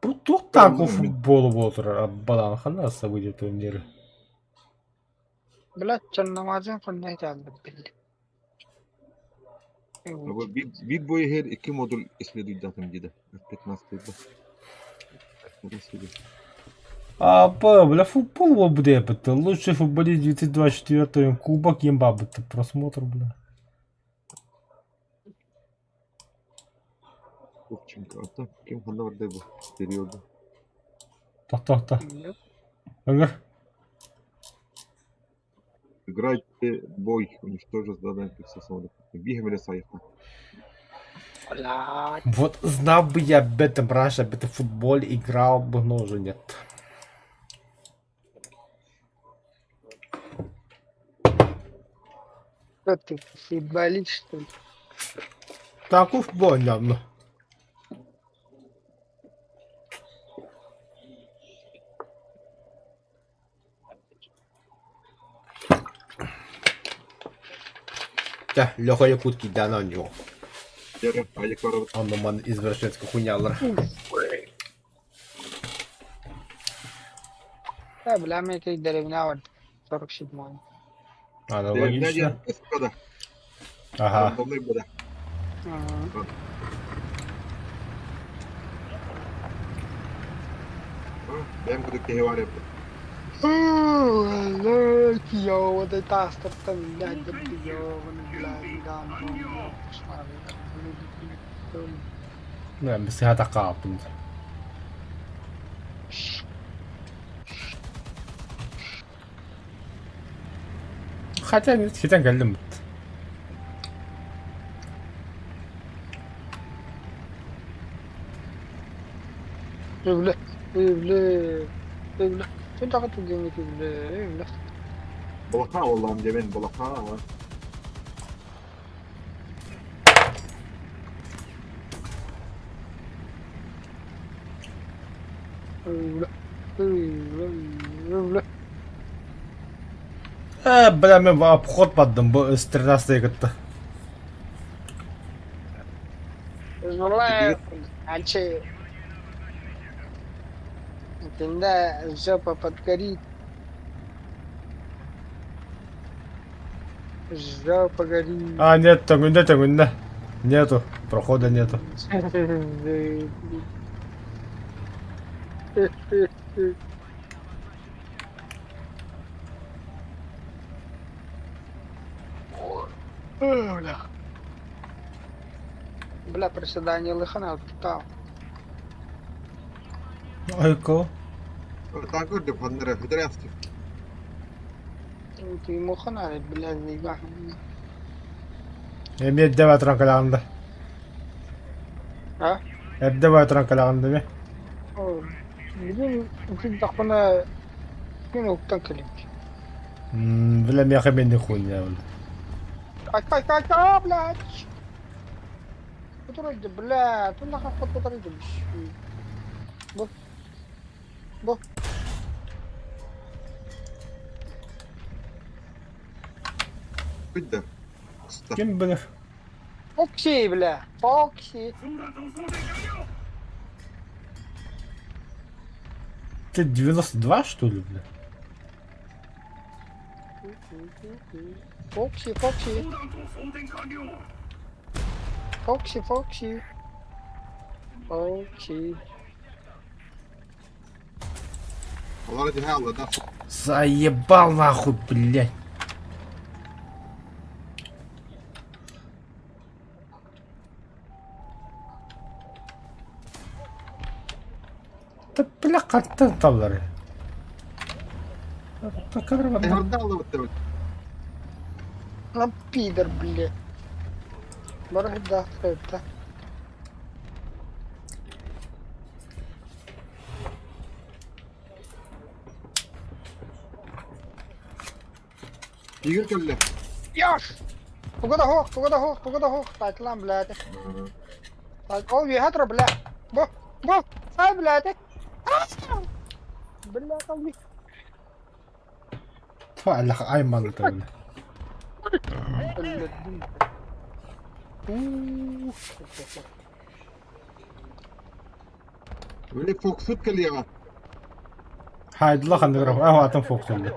Бу туох таку футболу буола турар аббалаан ханна событие турниры? Блядь, черномазин ханна итааллар билли. Бит бу иһэр икки модуль исследуйдатым диде. 15 А, бля, футбол будет, лучший футболист 2024 кубок имба просмотр, бля. Овчинка, а ким ханна бардай бу периода. Тохто, Ыҥыр. Играйте бой, уничтожив задание пиксосода. Бігами сайта. Блядь. Вот знал бы я об этом раньше, об этом футболе играл бы, но уже нет. Что ты, футболист, что ли? Так, футбол явно. Чэ, Леха Якутский да на него. Онно ман извращенская хуйнялар. Да, бля, мне это деревня 47-й. Аналогично. Ага. Ага. Блядь, ёбаный тастер там, блядь, да ты ёбаный, блядь, да, Ну, бис хата каапын. Хотя нет, хитен кэллим. Бля, бля, бля, Түн тағы түгенге бля, бля. Балаха Allah'ım demen балаха. Бля, бля, бля. Бля, мен обход бардым, бу с 13 кытта. Бля, альче. Итиннэ жопа подгорит. Жопа горит. А, нет, төҥүннэ, төҥүннэ. Нету, прохода нету. Бля. Бля, приседание лыхана там. Айко. Так көрдүм ханнара федерация. Ты мухана, бля, заебал. Эмиэ эрдэ баатыран кэлэҕин да? А? Эрдэ баатыран кэлэҕин да ми? Бүгүн күн күн уктан кэлим. Бля, миэхэ мэнни хуйня бля. Ай, ай, ай, ай, блядь! Который, бля, ты нахуй который, Бу. Бу. Күддэ. Ким билэр? Фокси, бля, Фокси. Ты 92 что ли, бля? Фокси, Фокси. Фокси, Фокси. Фокси. Заебал нахуй, блядь. Да бля, хантан таллары. Ну, пидор, блядь. Бары да, это. Игорь кэллэ. Яш! Туга да хоох, туга да хоох, туга да хоох. Тайтлан, блядь. Так, ол үөһэ турар, бля. Бу. Бу, ай, блядь. Бля, там Аллах айманды. Били Фоксут кэлиэҕэ. Хайдыла ханныгар аһ атын Фоксулла.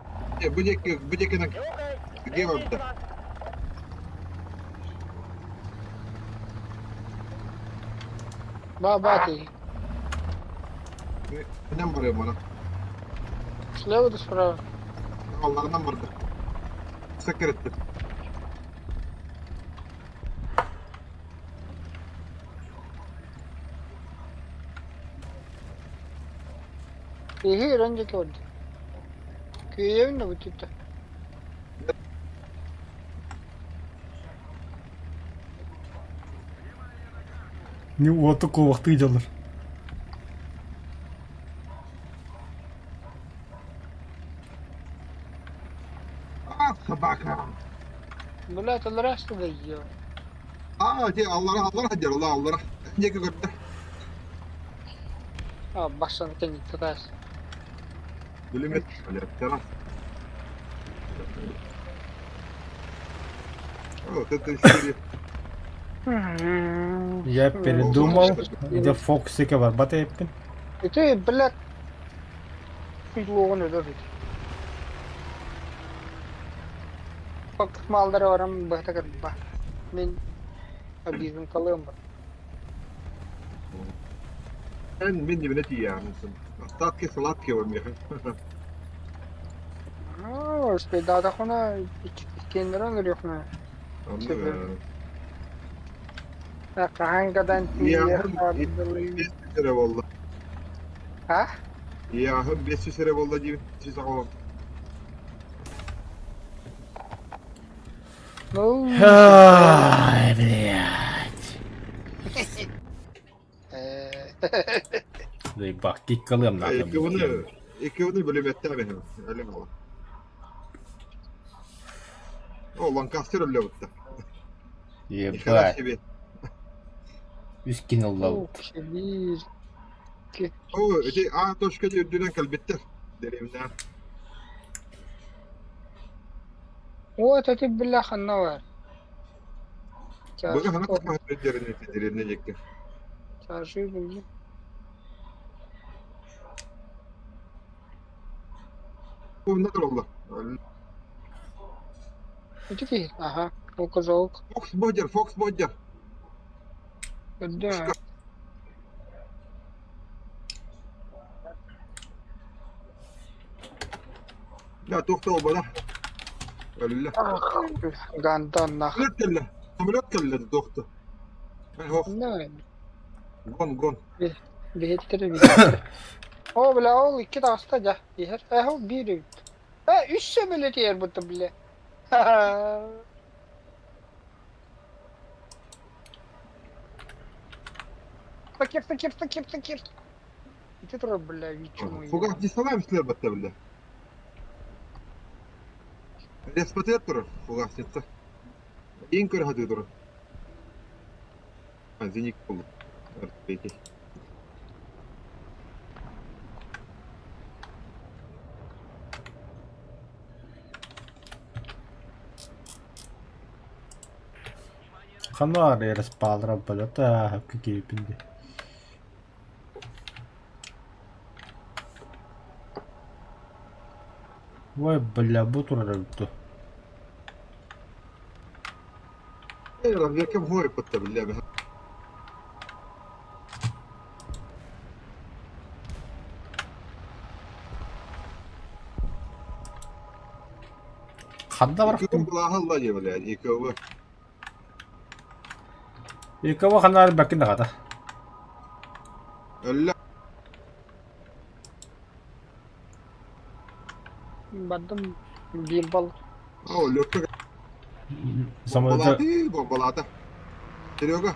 Бу диэки бу диэкинэн где барда? Ба-ба ты. Нем барıyor bana. Слева да справа. Алларынан барды. Сакыр ettim. Иһи өрөн диэки барда. Күйэбин да бүтүттэ. Не уоту куобахтыы дьаллар. А, собака. Бля, это раз да ел. А, те Аллара, Аллара дер, Аллара, Аллара. Диэки көрдө. А, басан кэнник татаас. Бүлүмет. Блядь, террас. Вот это история. Я передумал. Иде Фоксика барбат эппин. Ити, блядь, хуйлугун өлөр ити. Фак малдары барам быһта кырба. Мин обижен калыам бар. Мен мен дебine тиийэҕин. Остатки сладкие у меня. Ну, спейдадахуна иккиэннэрин өлүөхүнэ. Хаһан Яхын 500 lira болла. А? Яхын 500 lira болла деймін. Сіз ағалам. Ну, Ай, блядь. Заебах, киккалыам надо. Екі бөліметтер мен. Әлем ала. О, Ланкастер өлі бітті. Нихера Ебать. себе. Үс кинул биир, О, эти А точка үрдүнэн кэлбиттэр. Деревня. О, это ты бля ханна Быга хана бар. тахмат деревне деревне жекке. Чажы билди. Онда туралла. Ити ки, ага, указок. Фокс Бодер, Фокс Бодер. Да. Да, тоқтау бана. Өллө. Гандан нах. Самолет келле. Самолет келле тоқты. Хох, Да, гон, гон. биһиттери биһиттери. О, бля, ол икки таҕыста дьэ. Иһэр. Э, ол биир эбит. Э, үс сөбүлэ тиэр бутта, бля. Такир, такир, такир, такир. Ити турар, бля, вичу Фугас не салам силер батта бля. Респатер турар, фугасница. Ең көр хаты турар. А, зеник болду. Артпеки. Ханар распалра балата какие пинди. Ой, бля, бу турар эбит. Разведка в горе батта бля. Ханна бар. Екі бұлаға алла бля, екеуі. Икова ханар бакин дагата. Өллө. Бардым биир бал. О, лөккө Самолета Балаты, балата. Серега,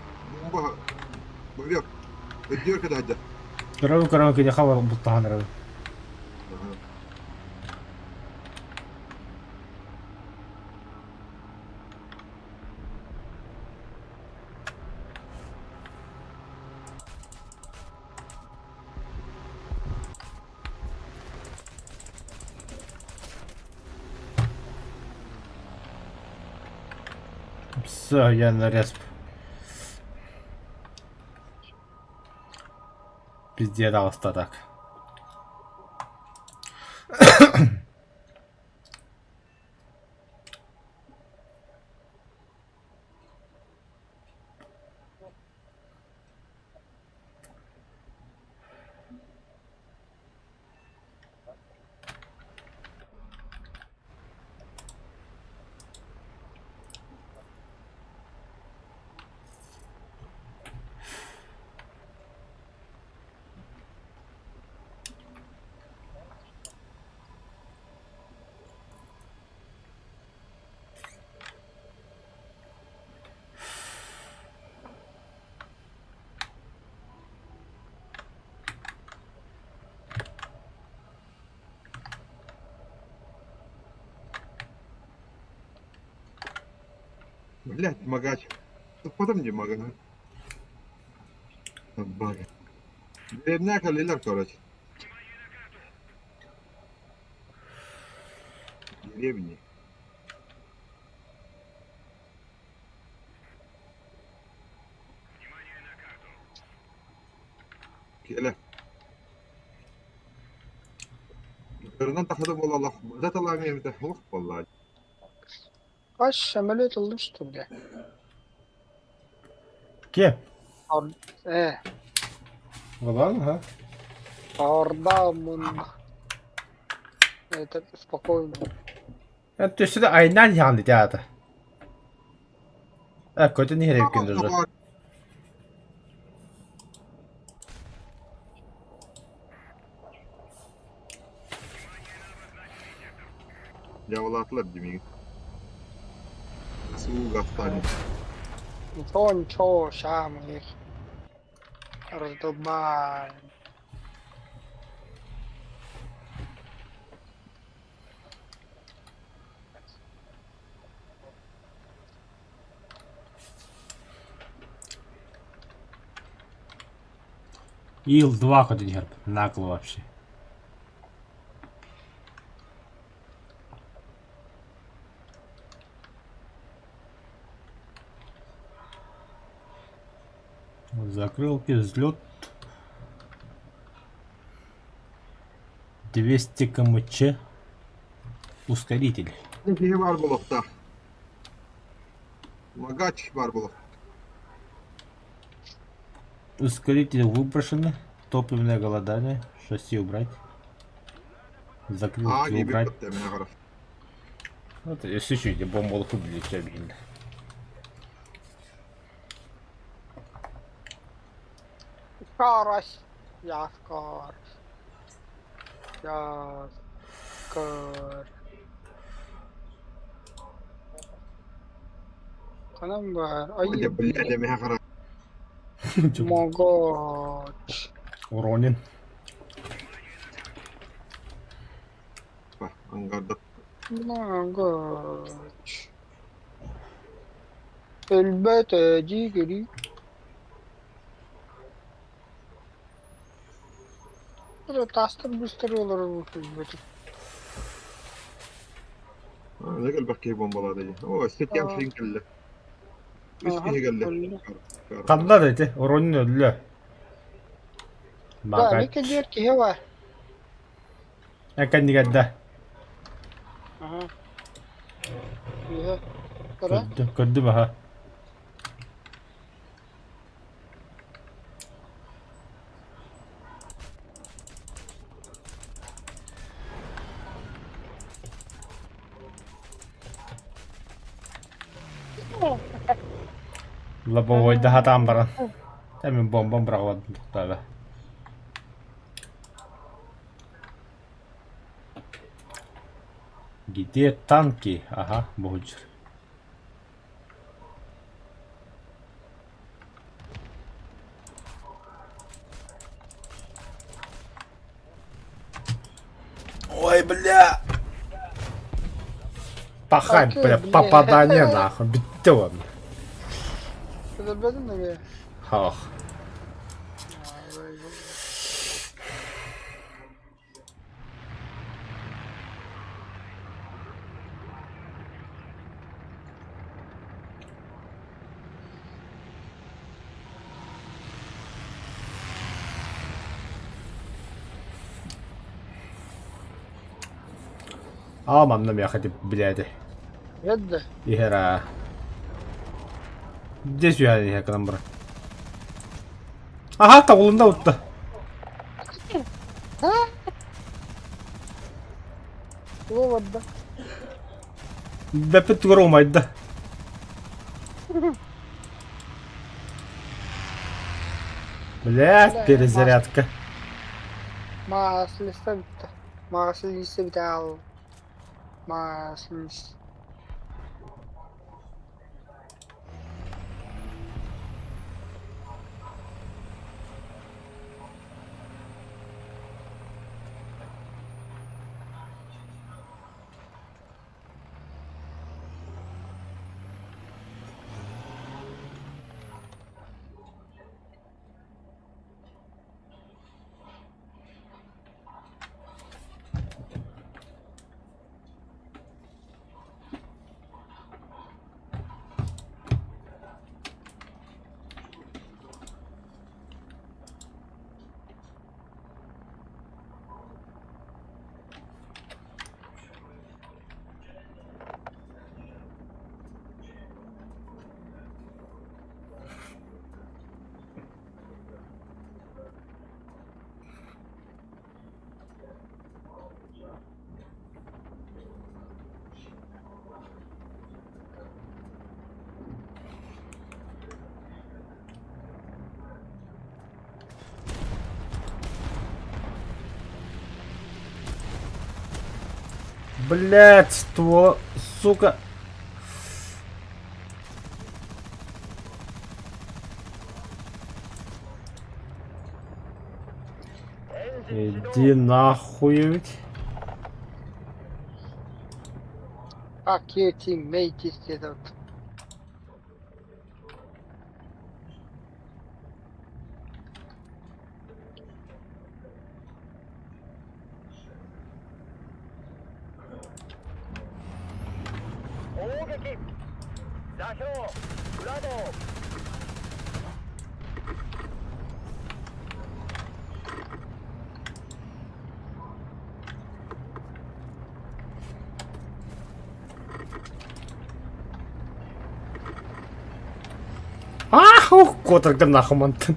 бомба. Бовек. Өддер кадады. Көрөбү көрөбү кини хабар буттахан эрэ. Все, я на респ. Пиздец таҕыста так. Блять, магач. Потом не мага. Бага. Деревня калилер, короче. Деревни. Кэлэ. Кырынан тахада буолаллах, быда талаамы эбитэ суох буоллаа. Аш самолет ыллым что бля. Кем? Э, Валан, ага. Орда мун. Это спокойно. Это сюда айнан яғын деді. Ә, көтен не керек екен уже. Дьяволаатылар димигин. Сууга станет. Ничего, ничего, ща мы их раздолбаем. Ил-2 көтен иһэр нагло вообще. Закрылки, взлет. 200 кмч. Ускоритель. Киһи баар буолуохтаах. Магач баар буолуох. Ускоритель выброшены. Топливное голодание. Шасси убрать. Аа, Закрылки киһи убрать. бүттэ, мин аҕарар. Вот если чуть бомбу убили, все видно. Скорость. Я скорость. Я скорость. Ханан баар. Ай, Дьэ, блядь, мин аҕарар. Могач. Уронин. Ангарда. Могач. Өлбөт дии көрүү. Тастар быстар олорор өлбөт. Не элбэх киһи бомбалаата дии. Оо, сетям Аа. шин кэллэ. Үс киһи кэллэ. Ханна да ити, Уронин өллө. Да, Магач. Микелер киһи бар. Экэннигэрдэ. Аха. Иһэ. Кыра. Көрдүм, көрдүм аха. Лобовойда хатаан баран. Та мин бомбам быраҕылан тохтообо. Где танки? Ага, буһучур. Ой, бля! Пахай, Окей, бля, бля. попадание нахуй, бүттэ он. Өлбөтүн эмиэ. Ох. Аа манна миэхэ тип билээти. Эдда. Иһэр аа. Здесь үһэн иһэр гынан баран. Аха табылында утта. Ловодда. Бэппит тугар умайда. Блядь, перезарядка. Маслиста бүтті. Маслиста бүтэ ал. Маслиста. Блять, ствол, сука. Иди нахуй ведь. Fuck you teammate диэт. Ах, ух, котыргын нахуй мантын.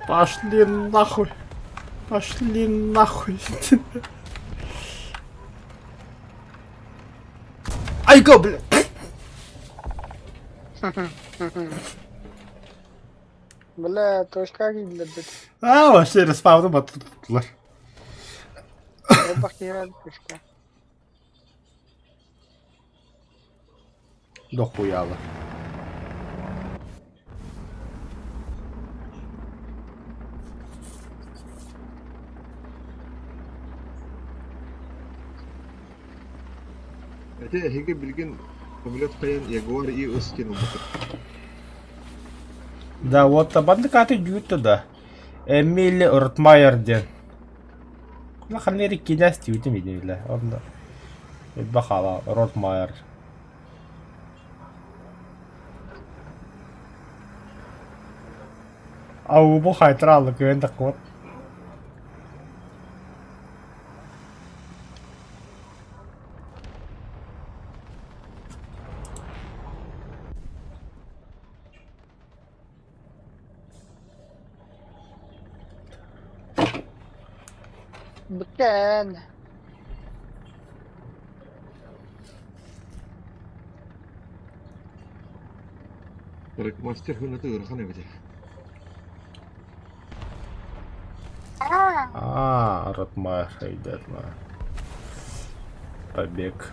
Пошли нахуй. Пошли нахуй. Айго, бля. Бля, точка киллэрбит. А, вообще респаунум аттылар. Элбэх киһи точка. Дохуяла. Ити эһиги билигин самолет хайан Ягуар и ыс диэн ылбыккыт. Да, вот бандыкаты дьүүттэ да. Эмили Ротмайер диэн. Улахан эрик кинээс диибитим ини билэ. Онно бахала Ротмайер. Ау бу хайтраалы көөн таккыбат. Бүтэн. Мастер хөнөтө ыарахан эбит. А, Ротмайер идет на побег.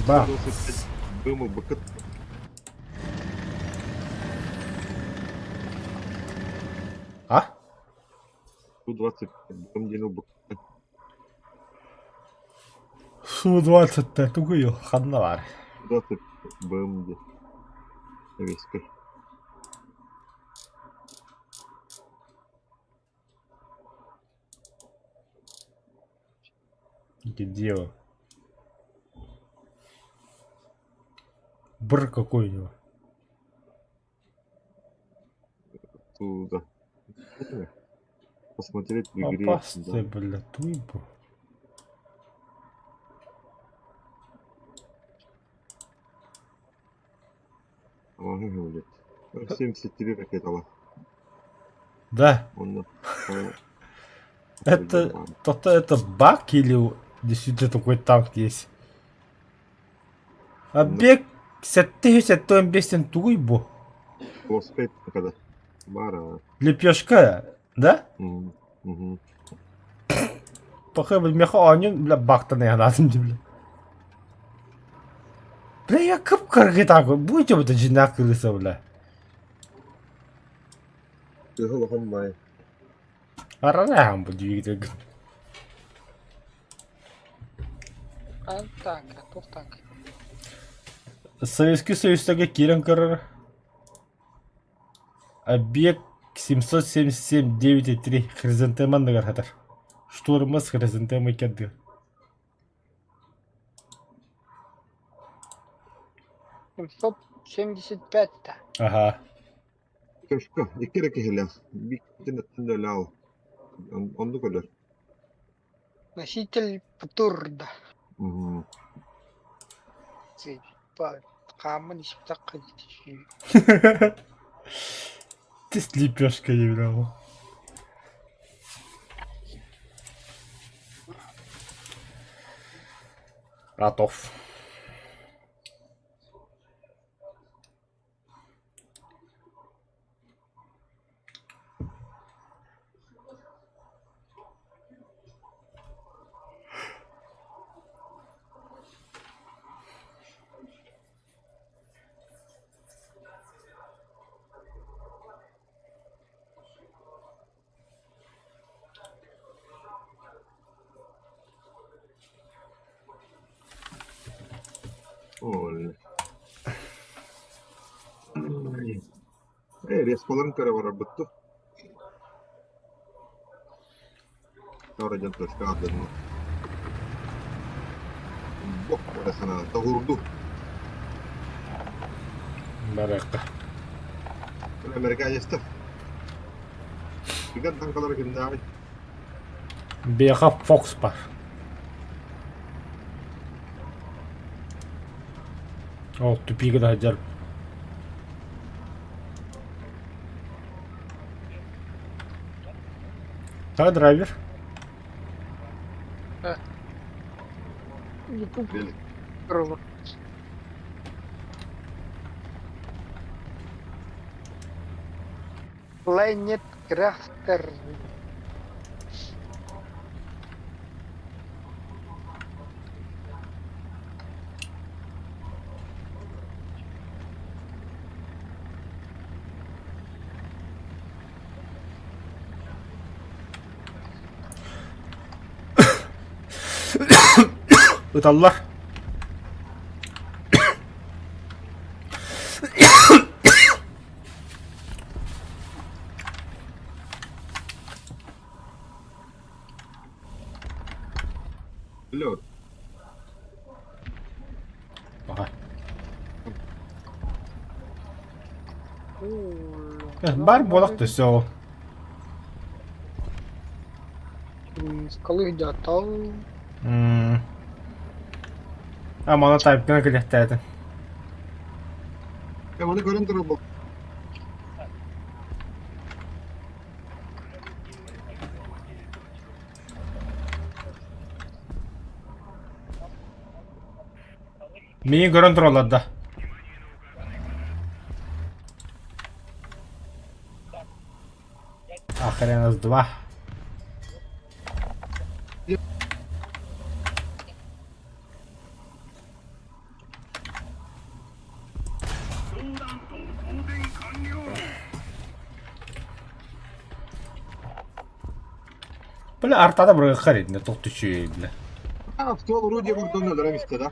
Ба. Бымы быкыт. А? Ту-25 бым диэн ылбыккыт. Су-27 тугуй ол ханна баар? 20 БМД. Советской. Где он? Бр какой у него. Туда. Посмотреть в игре. Опасный, Да. бля, туйбу. Ага, блядь. 73 ракетала. Да, Он это, то-то это баг или действительно такой танк есть? Объект 775 тугуй бу. Велосипед когда. Бара. Лепешка, да? Угу. Угу. Похоже, бля, меха оонньуун бля бактан ыйанаатым дии бля. Бля, я кып-кыргы такой, будете вот дьиҥнээх кырыыса бля. Тыһы улахан баай. Арараам бу двигатель. Ан танка, туох танка. Советский Союзтарга киирэн көрөр. Объект 777-9,3 хризантема анныгар сытар. Штурма с хризантемой кэрдиир. 775 да. Аһаа. Көшкө, икки эрэ киһилээх, бииртэн өттүн да өлө Оннук өлөр. Носитель птурда. Угу. Хааммын испэтэххэ Ты с лепешкой не брал. Ротов. Ол. Э, респаларын көрө барарбыт дуо? Торо дьон точка аадырна. Бох эрэ санаан тоһуурду. Барыахха. Американецтар. Түгэн таҥхалара кимнээҕий? Биэхэ Фокс баар. Ол тупига да сылдьар. Так, драйвер. Ютуб Били. көрөбүн. Planet Crafter. Ыталлар. Лед. Аха. Бар буолах төсөө. Скалы где-то. А мана тайпкана кэлиэхтээтин. Э, маны көрөн турар бу. Миигин көрөн тураллар да. А хрена с два. Бля, артада бырыга харит, туох түчү бля. А, ствол орудия бурдун өлөрө истэ да.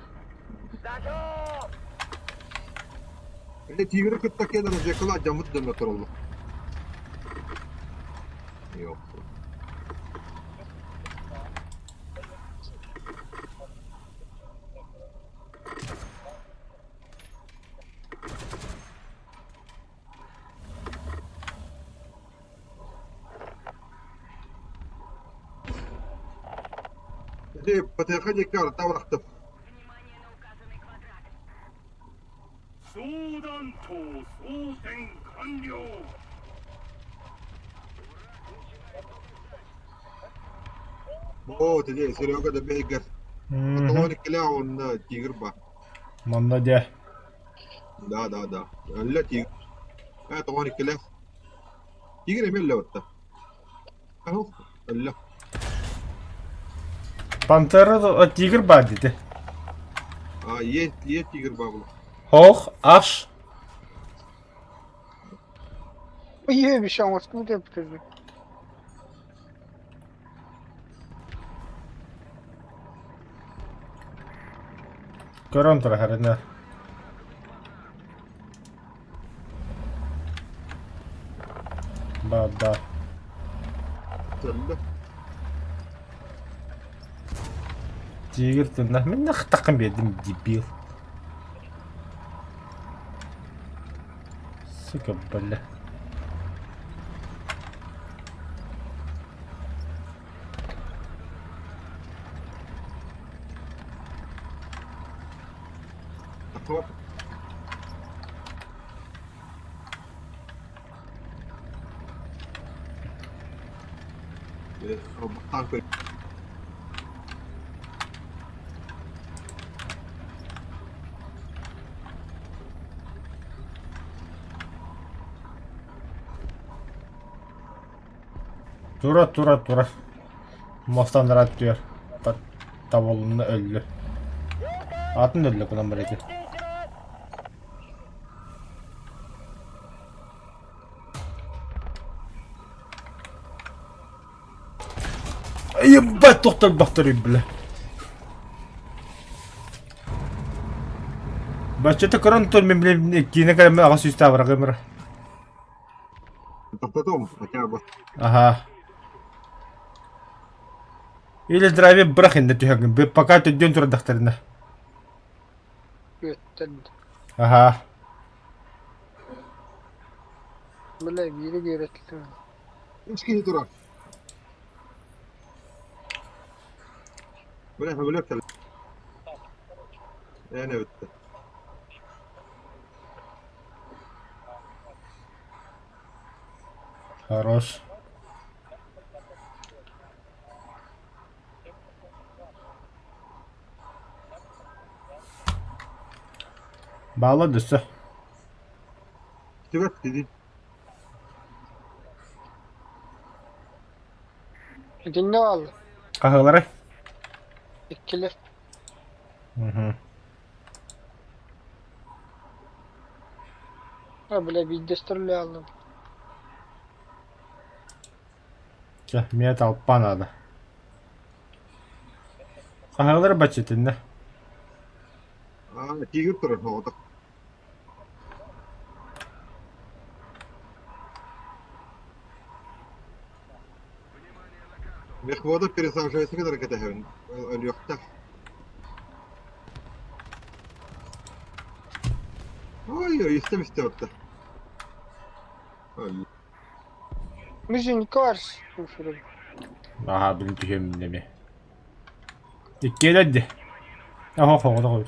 Или тигры кытта кэлэр разведкалар дьаммыт дьонно тураллар. Yok. Ити ПТХ диэки арыта бырахтым. Оо, ити Серега да бэйгэр. Мгм. Иккилээх уонна тигр бар. Манна дьэ. Да, да, да. Өллө тигр. Ээ, тоҕон иккилээх. Тигр эмиэ өллө батта. Өллө. Пантера а, тигр баар диэтэ. А, е, е тигр баар. Хоох, аш. Ийэ биш оҥостубут эбит Көрөн турар хәрэнэ. Ба да. Өллө. Тигр тынна. Мин нахтакын биэрдим дебил. Сука, бля. Хоп. Танк Тура, тура, тура. Мостан түөр. Табылынна өллө. Атын өллө кунан бар эти. Ебать, тохтор бахтар бля. Баччата көрөн тур мен билем киинэ кэлэммин аҕыс сүүс таабырагымыр. Тоқтатом, хотя бы. Ага. Или драйвер бырах инде түһәгин. Пока төддүн турдахтарына. Үөттэн. Ага. Бile биири биэрэтилэр. Үс киһи турар. Бля, бөлөк кэл. Эне битте. Хорош. Баала дөссө. Түбэт диди. Итиннэ бааллар. Хаһыалары? Иккилэр. Угу. А, бля, биирдэстэр үлэ ааллым. Чэ, миэ толпа надо. Хаһыалары баччытынна. А, тигр турар, оҕото. Мехвода пересаживайся кытары кэтэһэбин. Өлүөхтэх. Ой, ой, истэм истэ барда. Ой. Мизинка бар. Аха, билин түһүөм эмиэ. Иккиэлэр дии. Оһо, хоҕото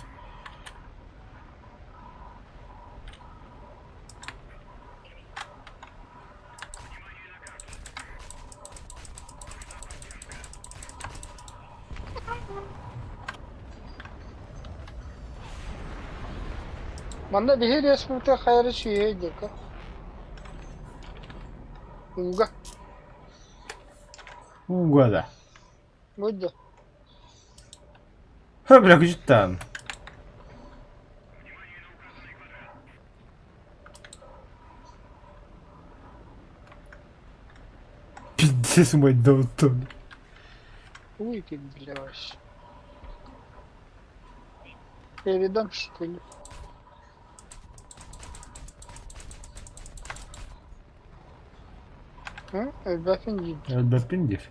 Манна биһи республика хайары сүйэ диэки. Ууга. Ууга да. Бу да. Ха, бля, күчүттан. Пиздец мой даунтон. Уй ты, бля, вообще. Передам, что ли? Өлбөппүн диир. Өлбөппүн диир.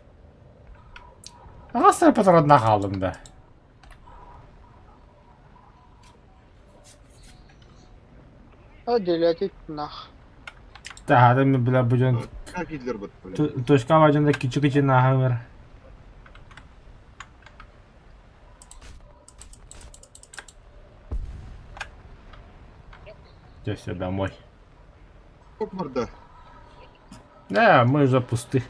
Аҕас патронна хааллым да. А делятит нах. Таһаары мен бля бу дьон Как Гитлер бут, бля. точка бажанда кичи-кичи нааһыҥыр. Все, все, домой. Оп, морда. Да, мы уже пусты.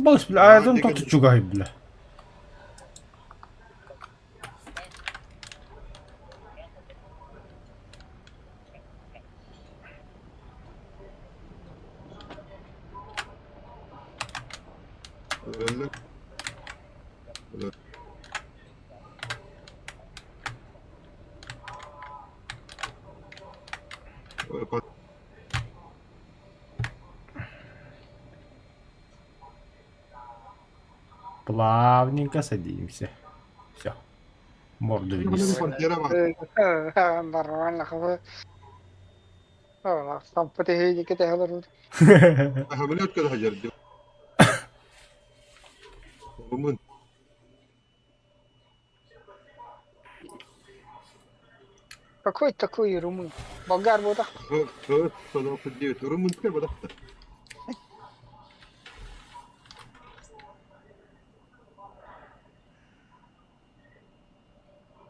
Балыс, бля, а там тот чугай, бля. Өллө. Өлөр. Ой, пат- Плавненько садимся. Все. Морду вниз. Пантера бар. Нормально хабы. Сампы тэһиини кэтэһэлэр. Самолет когда хажар. Румын. Какой такой румын? Болгар буолах. Х, 129. Румынская вода.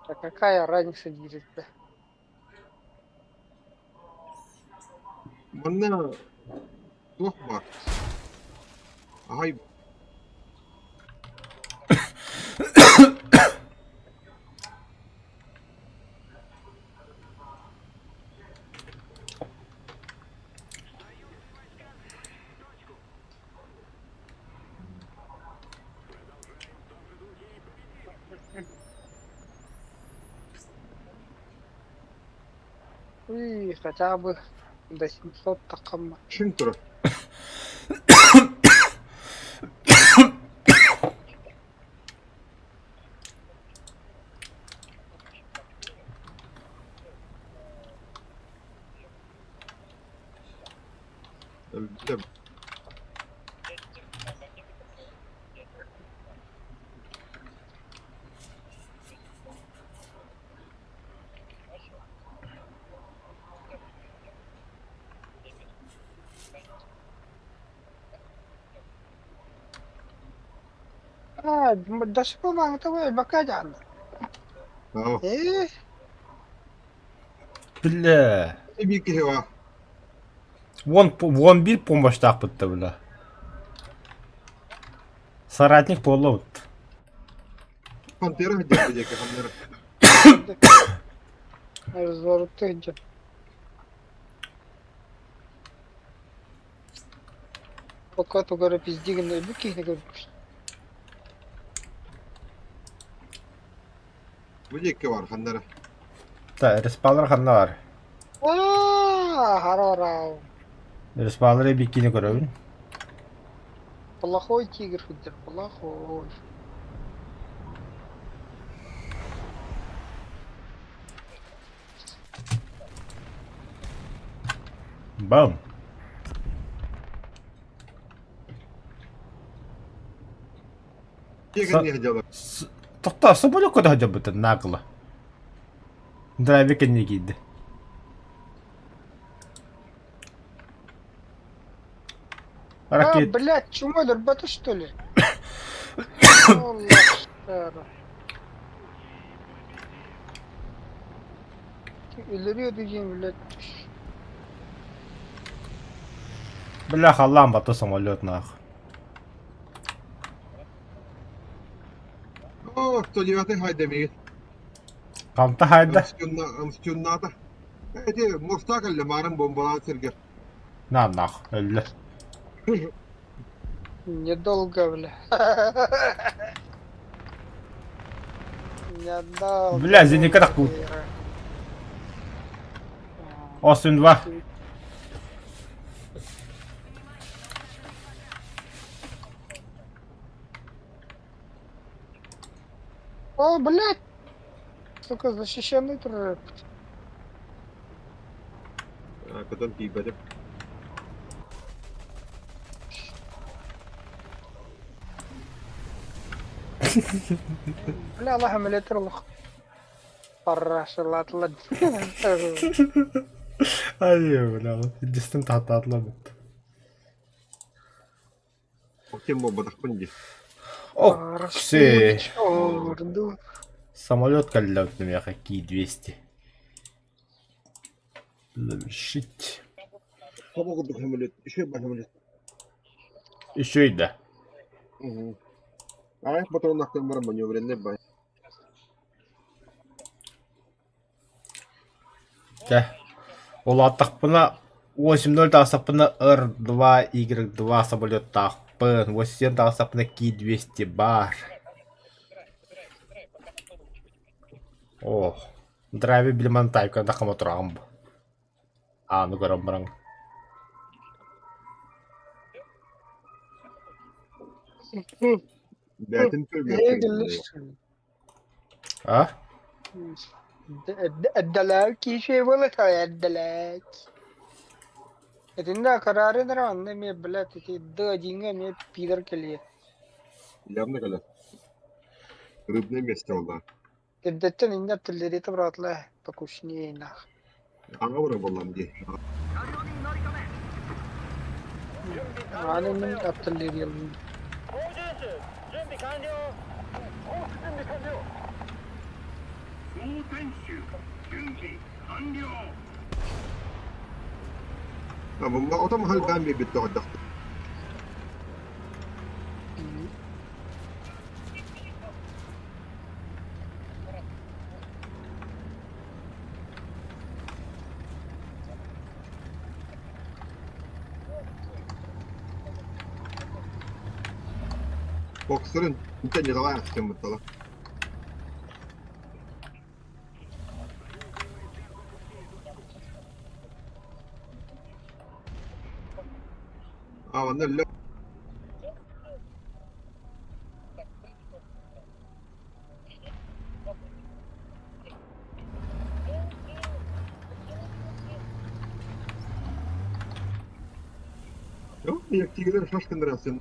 А какая разница диирит да. Манна туох баар? Аһай Уй, хотя бы до 700 такам. шын турар. Өлдө. А, до сих пор того бака жаанна. Аа. Э, Бля. Биир киһи баар. Вон, вон биир помощьтаахпыт да бля. Соратник буолла Пантера сылдьар диэки ханнара. разворот идет. Пока тугара пиздигин бу киһини көрбүт. Бу диэки баар ханнара. Та, респаллар ханна бар. Аа, харарау. Респаллары бикини көрөбүн. Плохой тигр сылдьар, плохой. Бам. Диэки не сылдьаллар. Тохтоо, соболёкко да сылдьарбыт нагло. Драйвик кэннэ киирдэ. А, Ракет. блядь, чумой өлөрбөтө что ли? Аллах. Өлөрүө диэн, блядь. Бля, халлаан батта самолет нах. О, 109 хайда миигин. Хамта хайда. Амстюнната. Эти моста кэллэ маарын бомбалаан сиргэр. На нах, өллө. Недолго, бля. Недолго. Бля, зенитка так будет. Остин 2. О, блядь! Сука, защищенный турар. Көтөн тиийбэтим. Бля, Аллах эмилетер олох. Парашылатыла. Ай, бля, дистен тааттаатылар бит. Ким буолбатахпын дии. Окси. Орду. Самолет кэллэ миэхэ Ки-200. Завершить. Хобо курдук самолет, үчүгэй бар самолет. Үчүгэй да. Аҕыйах патроннаахтан баран маневреннай бай. Чэ, улааттахпына 8-0 таҕыстахпына Р-2 Y-2 самолеттаахпын, 8 таҕыстахпына Ки-200 баар. О, драйвер билиман тайка да хамотураҕым бу. Ааны көрөн баран. Бээтин көрбүөккэ. А? Эрдэлээк киһи буола эрдэлээк. Итиннэ караарын эрэ онно эмиэ, блядь, ити Д1-ҥэ эмиэ пидор кэлиэ. Явно кэлэр. Рыбное место ол да. Эрдэттэн иннэ артиллерията быраҕытылаа покушнее нах. Аҥа барар буоллам дии. Аны мин артиллериялыын. Отом халбаан биэрбит доҕордохтор. Боксерын интен не ахтыммыттала. А, онно өллө. Тигрер шашкындырасың.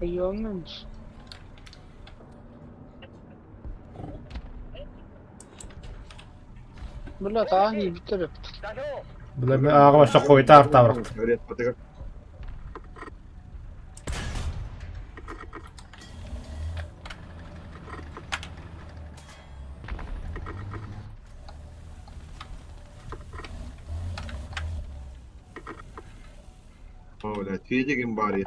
Ёнын. Бля, тааһын иибиттэр эбит. Бля, мен ааҕа баша хойта артабырахтым. О, блядь, Федя бари.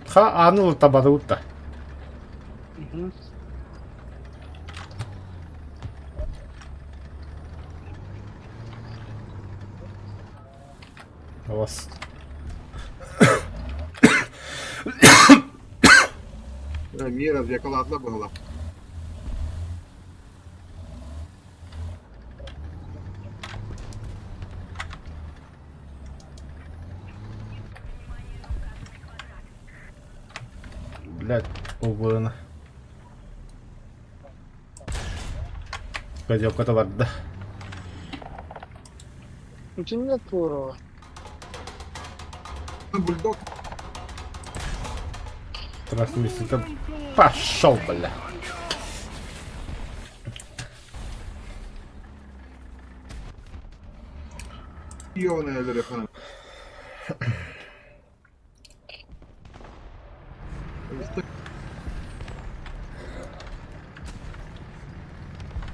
Ха, аны табады да. Вас. Мира зеркала была. Блядь, увы. Козелка барда. Итиннэ туорова. Бульдог. Трансмиссия. Пошел, бля. Ёбаная Лерехана.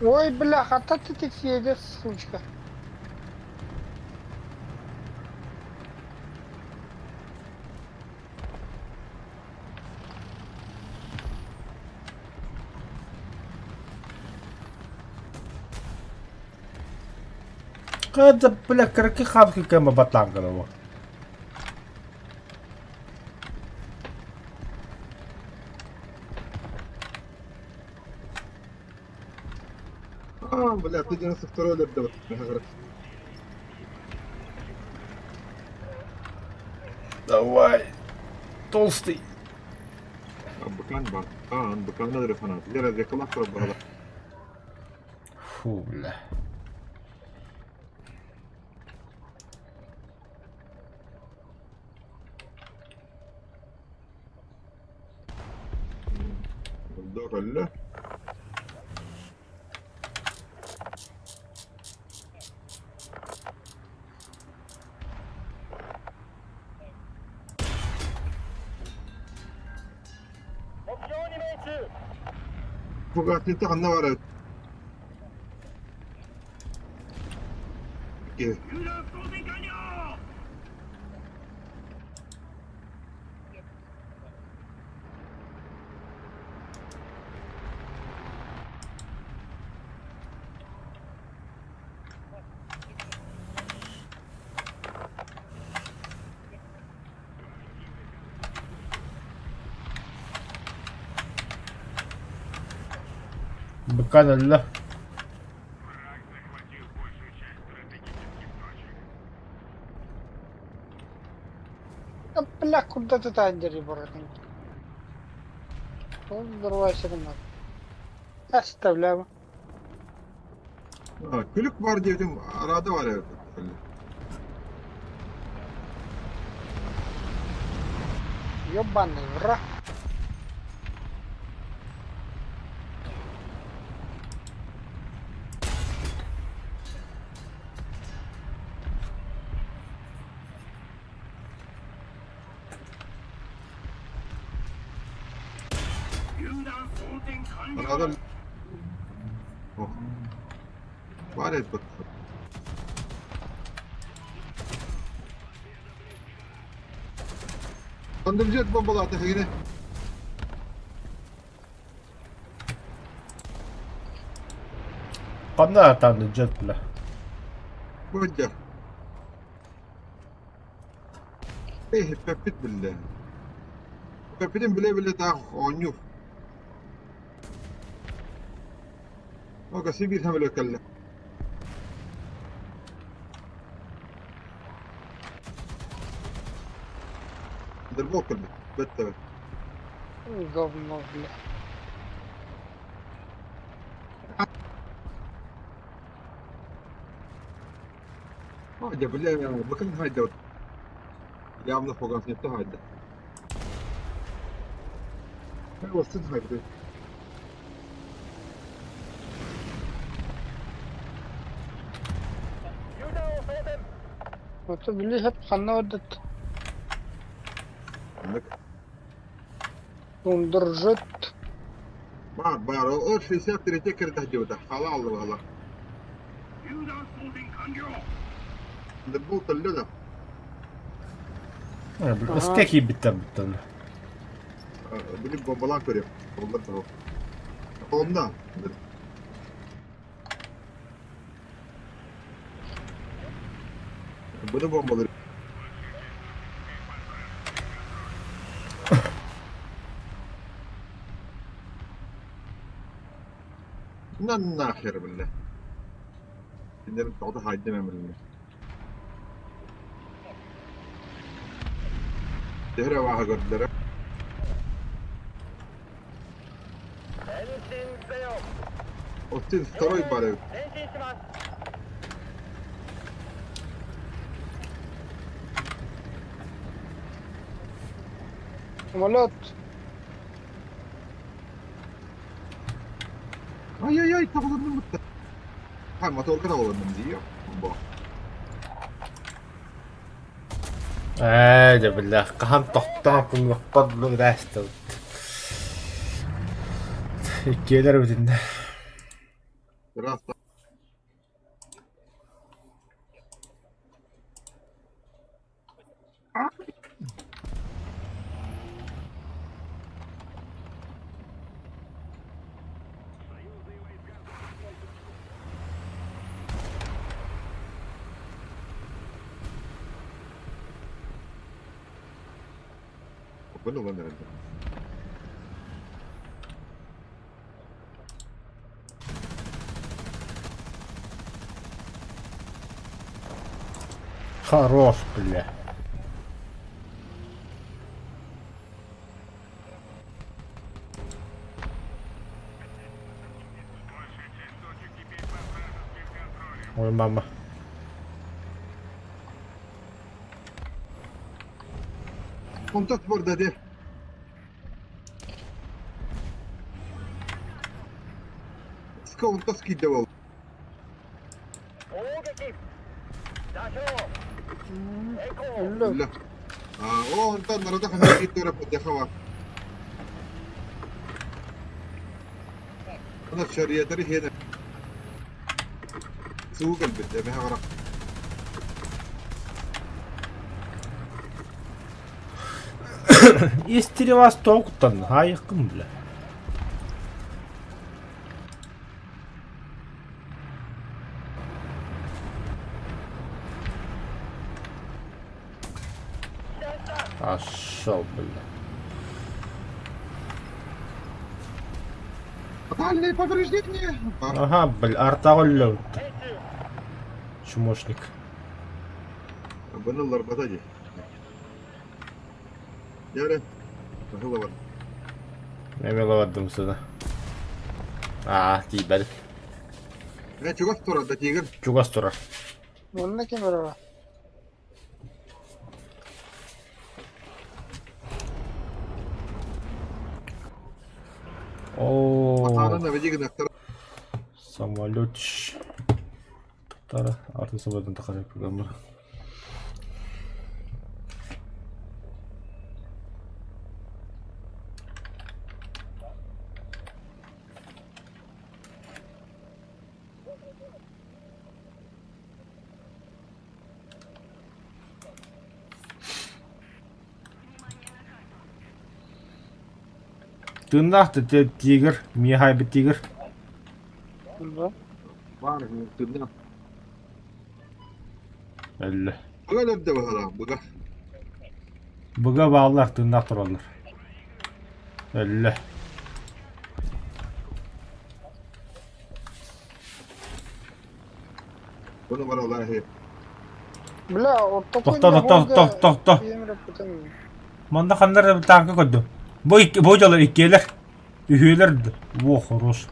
Ой, бля, хата ты Федя, сучка. Когда, бля, караки хавки кэма батлан голову. А, бля, ты 92 өлөрдө Давай. Толстый. Быкан бар. А, быкан да фанат. Лера зекала пробала. Фу, бля. Доролло. Фугасница ханна баар эбит. Быкан өллө. Бля, куда ты тандери баратын? Ол взорвайся гына. Оставляем. Күлүк бар диэтим, арада бар эбит. Ёбаный враг. Арада Баар эбит. Тандыржет бомбалаата хигине. Ханна тандыржет бля. Бу Э, пеппит биллэ. Пеппитин билэ-билэ таах оонньуур. Ока сибиир самолет кэллэ. Дырбок кэлбит. Бэттэ Говно, бля. Хайда, бля, бакын хайда. Явно фугас не хайда. Востын хайда. Вот билиһэп ханна барбыт? Ундуржут. Бар, бар, ол 63 кирдах диэбитэ, халаалла баҕала. Дырбок кэллэ да. Өскө киирбиттэр буттан. Били бомбалаан көрүөх. Оллар да. Онна. Буну бомбалар. На нахер, бля. Кинилэр тоҕо хайдым эмилинэ. Төһө абааһы көрдүлэр Оттон второй бар эбит. Самолет. Ай-яй-яй, таҕылынным бытта. Ха, моторга таҕылынным дии. Бо. Ээ, дьэ биллэх, хаһан тохтоон куҥнахпар дылы Иккиэлэр эбитиннэ. Раз. Bunu ылан эрэллэр. Хорош, бля. Ой, мама. Контакт бар да де. Скаунтас киирдэ буолла. Үллэ. Оо, онтон народа ханна киирдэ подъехала. Ана шариятары хиэнэ суу кэлбит эмэһэ харах. Истиривас тоҕуттан хаайыккын бля. Пошел, бля. Тотальные повреждения. Ага, бля, арта өллөбүт. Чмошник. Бынылар бата ди. Яре. Бахыла бар. Эми лабардым сына. Аа, тиийбэт. Э, чугас турар да тигр. Чугас турар. Онно ким барара? Оо, Атаанын наведигин самолет. Тара, артын самолеттан тахара программа. Тыыннаах тигр, Михай тигр. Да. Баар тыыннаах. Өллө. Быга өлөрдө быһалаах, быга. Быга бааллар, тыыннаах тураллар. Өллө. Бұны бар Аллахи. Бля, ортоку Тохто, тохто, тохто, тохто. Манна ханнар тааҥка көрдүм. Бу икки, бу дьоллор иккиэлэр. Үһүөлэр. Во, хорош.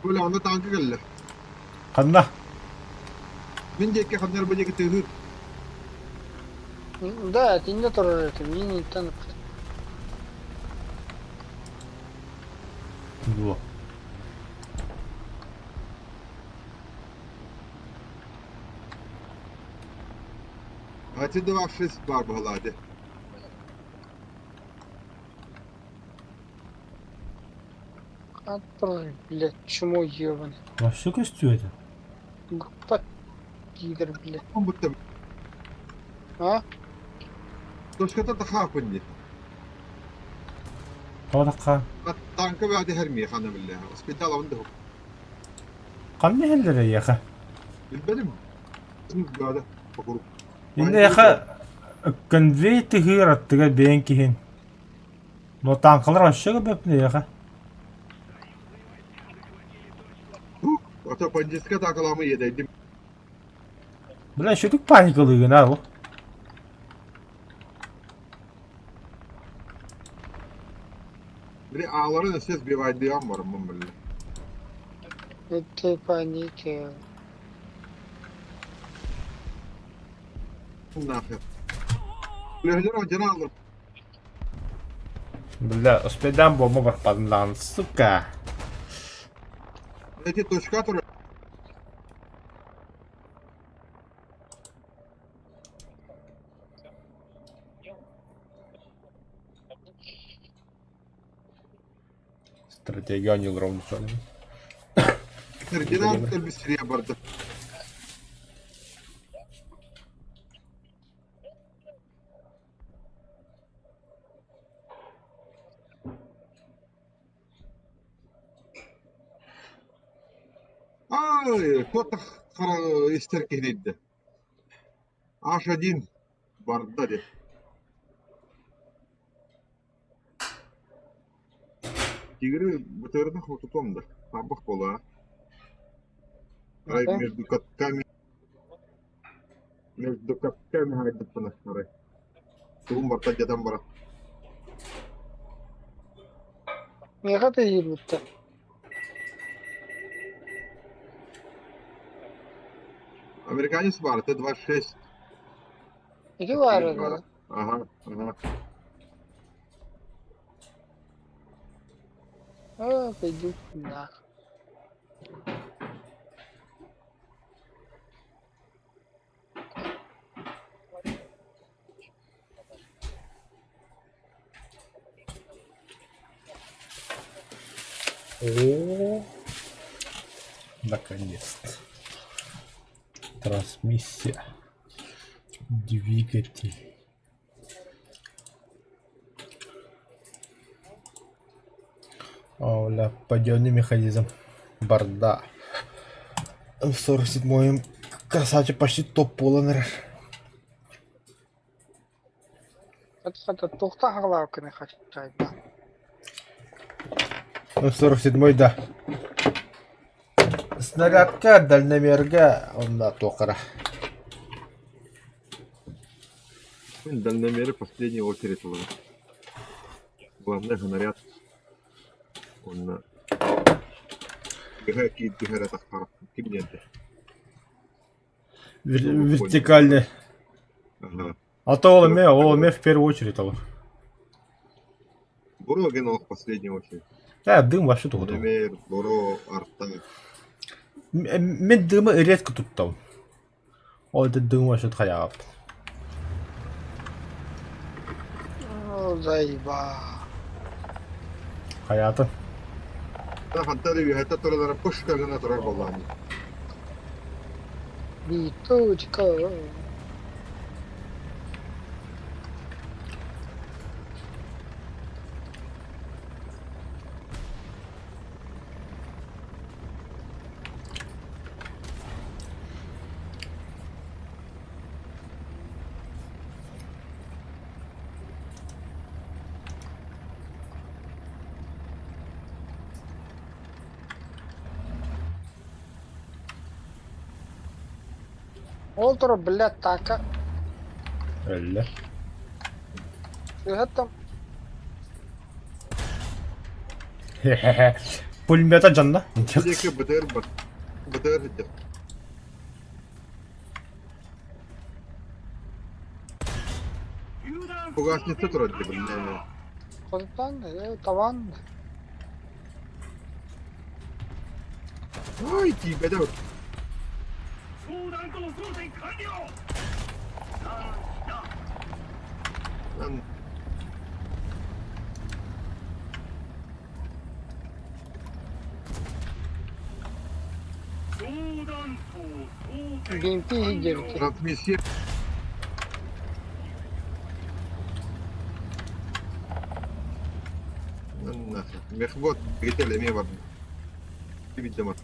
Бля, онно тааҥка кэллэ. Ханна? Мин диэки ханнар бу диэки тыаһыыр. Да, итиннэ турар этим, мин Дуо. Ати 2-6 баар быһалаады. Турар, блядь, чмо ебаный. Вообще көстүү это. Группа пидор, блядь. Бутта А? точката тахаапын дии. Тоҕо Тааҥка баады хермие хана биллэ. Госпитал онда. Ханна иһэллэр эйиэхэ? Билбэтим. Баада. Покурук. Иннэхэ конвей тыһыыр аттыгар бэйэҥ киһин. Но тааҥкалар вообще көбөппүн эйиэхэ. Ата пандиска таакаламы иэдэйдим. Бля, шүтүк паникалыыгын аа бу. Били ааларын өссө сбивайдыан барыммын били. Это паники. Нахер. Лөһлөр одьана алыр. Бля, успейдаан буолма барпадын даҕаны, сука. Эти точка турар. Стратегия оонньуулар ровно Фердинанд быстрее барда. Ай, кот истер киһинэйдэ. H1. Барда дии. Тигры бытырына хотутуом да, хаарбах буолаа. Арай между катками между катками хаайдаппына арай. Тугум барта дьадан барар. Миэхэ да иирбиттэр. Американец баар, Т-26. Ити баара да. Ага, ага. А, пойдут нах. О, наконец-то. Трансмиссия. Двигатель. Оля, подъемный механизм. Барда. 47-й красавчик почти топ полонер. Хата туохтан хаҕалаабыккыный хаччаайда. 47-й да. Снарядка, дальномерга, онно туох эрэ. Дальномеры последний очередь ылар. Главное снаряд. Онно Төһө киирдиһэрэ тахсар ким диэнтэй? Вертикальный. Ага. А то ол эмиэ, ол эмиэ в первую очередь ол. Буро ген олох последний очередь. Ээ, дым вообще тугу Дальномер, буро, арта. Мин дымы редко туттабын. Ол это дым вообще хайаҕаппын. Оо, заеба. Хайаатын? Хантан үөһэтэ туралара пушка гына турар буоллаҕым. Биточка. Ол турар, блядь, така. Өллө. Түһэттим. Пулемета дьонно. Диэки БТР бар. БТР сылдьар. Фугасница турар дии, блин. Хотуттан, табан. Ой, тиийбэтэ. Бинти иһирдьэбит. Трансмиссия. Мехвод, двигатель эмиэ бар. Видимо.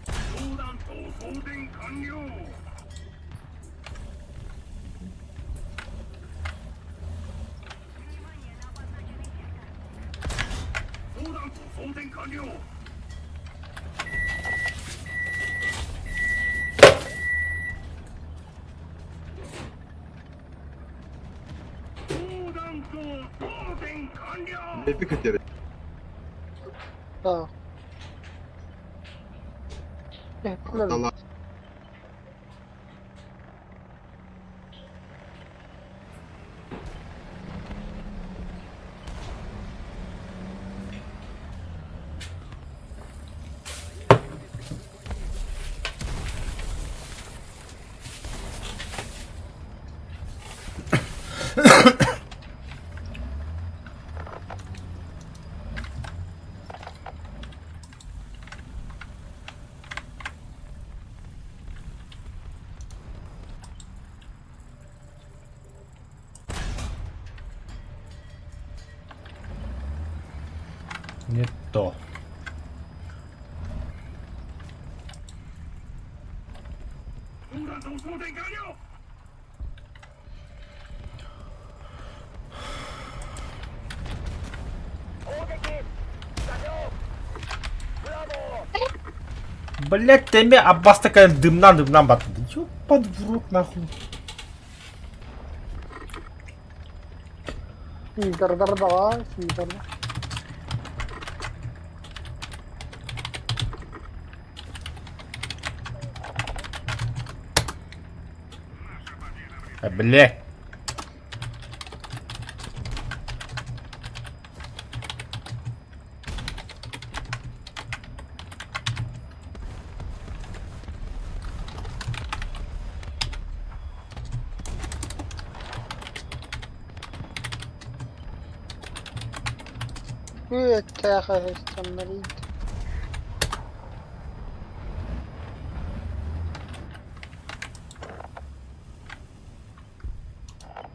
Лепи кэтэр. Да. Тала. Не то. Блять, тэми Аббаста кэлэн дымнаан-дымнаан баттады. Ёппан в рот нахуй. Сиидордар сиидордар. А, блядь. Үөттээх өһөстөннөрүйд.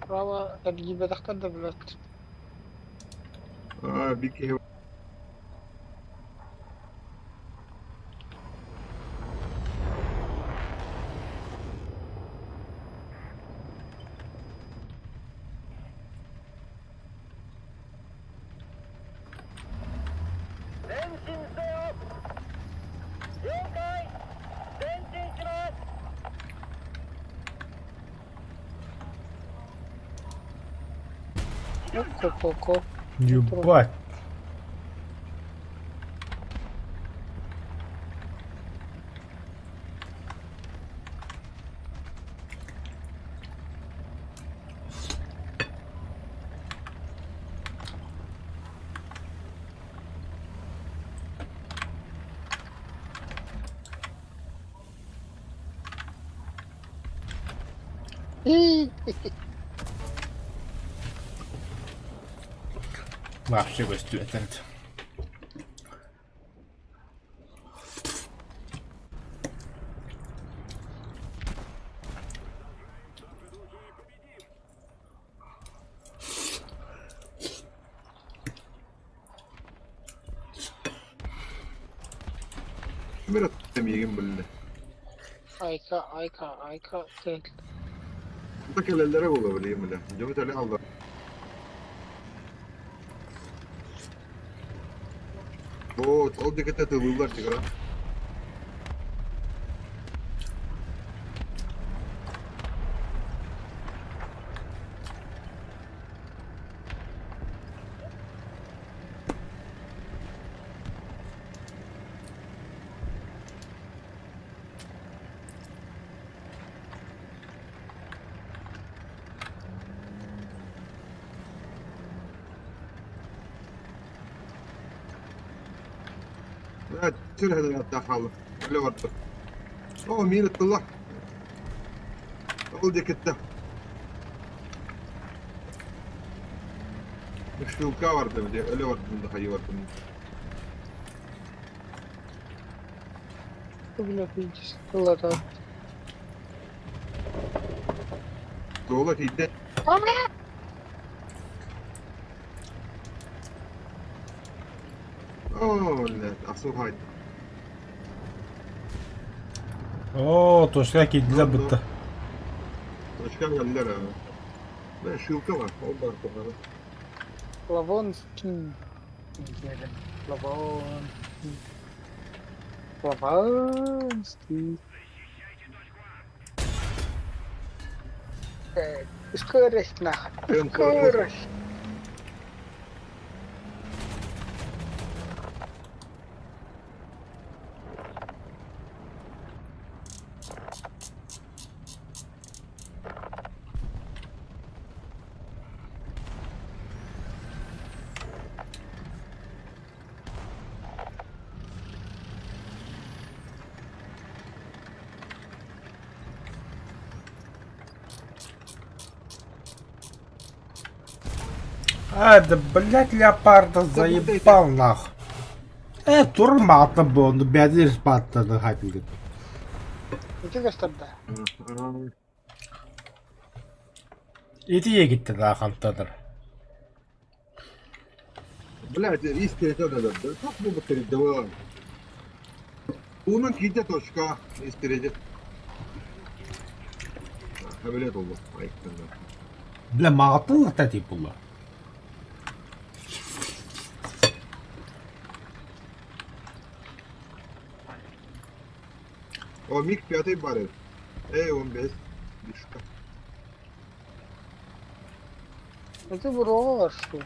Право эргийбэтэхтэр да билэт. Аа, бик киһи Ко-ко-ко. Ебать. Вообще көстүбэтэрд. Ким эрэ миигин булла. Айка, айка, айка, кэл. Тута кэлэллэрэ буолуо билигин бile. Дьону төлө алла. Вот, ол диэкиттэн тыллыыллар тигра. Сүр хаалла. Үлэ барда. Оо, миин ыттылла. Ол диэкиттэн. Шлюпка бардым дии, өлө бардым да хайыы бардым. Бля, видишь, ылата. Туола тиийдэ. Оо, блядь, асухай. Оо, точка киирдилэр бытта. Точка кэллэр аа. Бля, шилка бар, ол бар тухары. Лавонский. Лавонский. Лавонский. Скорость нахуй. Скорость. А, да блять, леопарда заебал нахуй. Тур матна был, ну бядишь спатта на хапилит. Ити көстөрдө. Ити егитте да хантаныр. Блядь, истерите да да. Как бы передавал? Унун киде точка истерите. Хабилет oldu. Айттым. Бля, мағатын лата тип була. О, миг пятый барыр. Эй, он без. Бишка. Это буруоҕа бар что?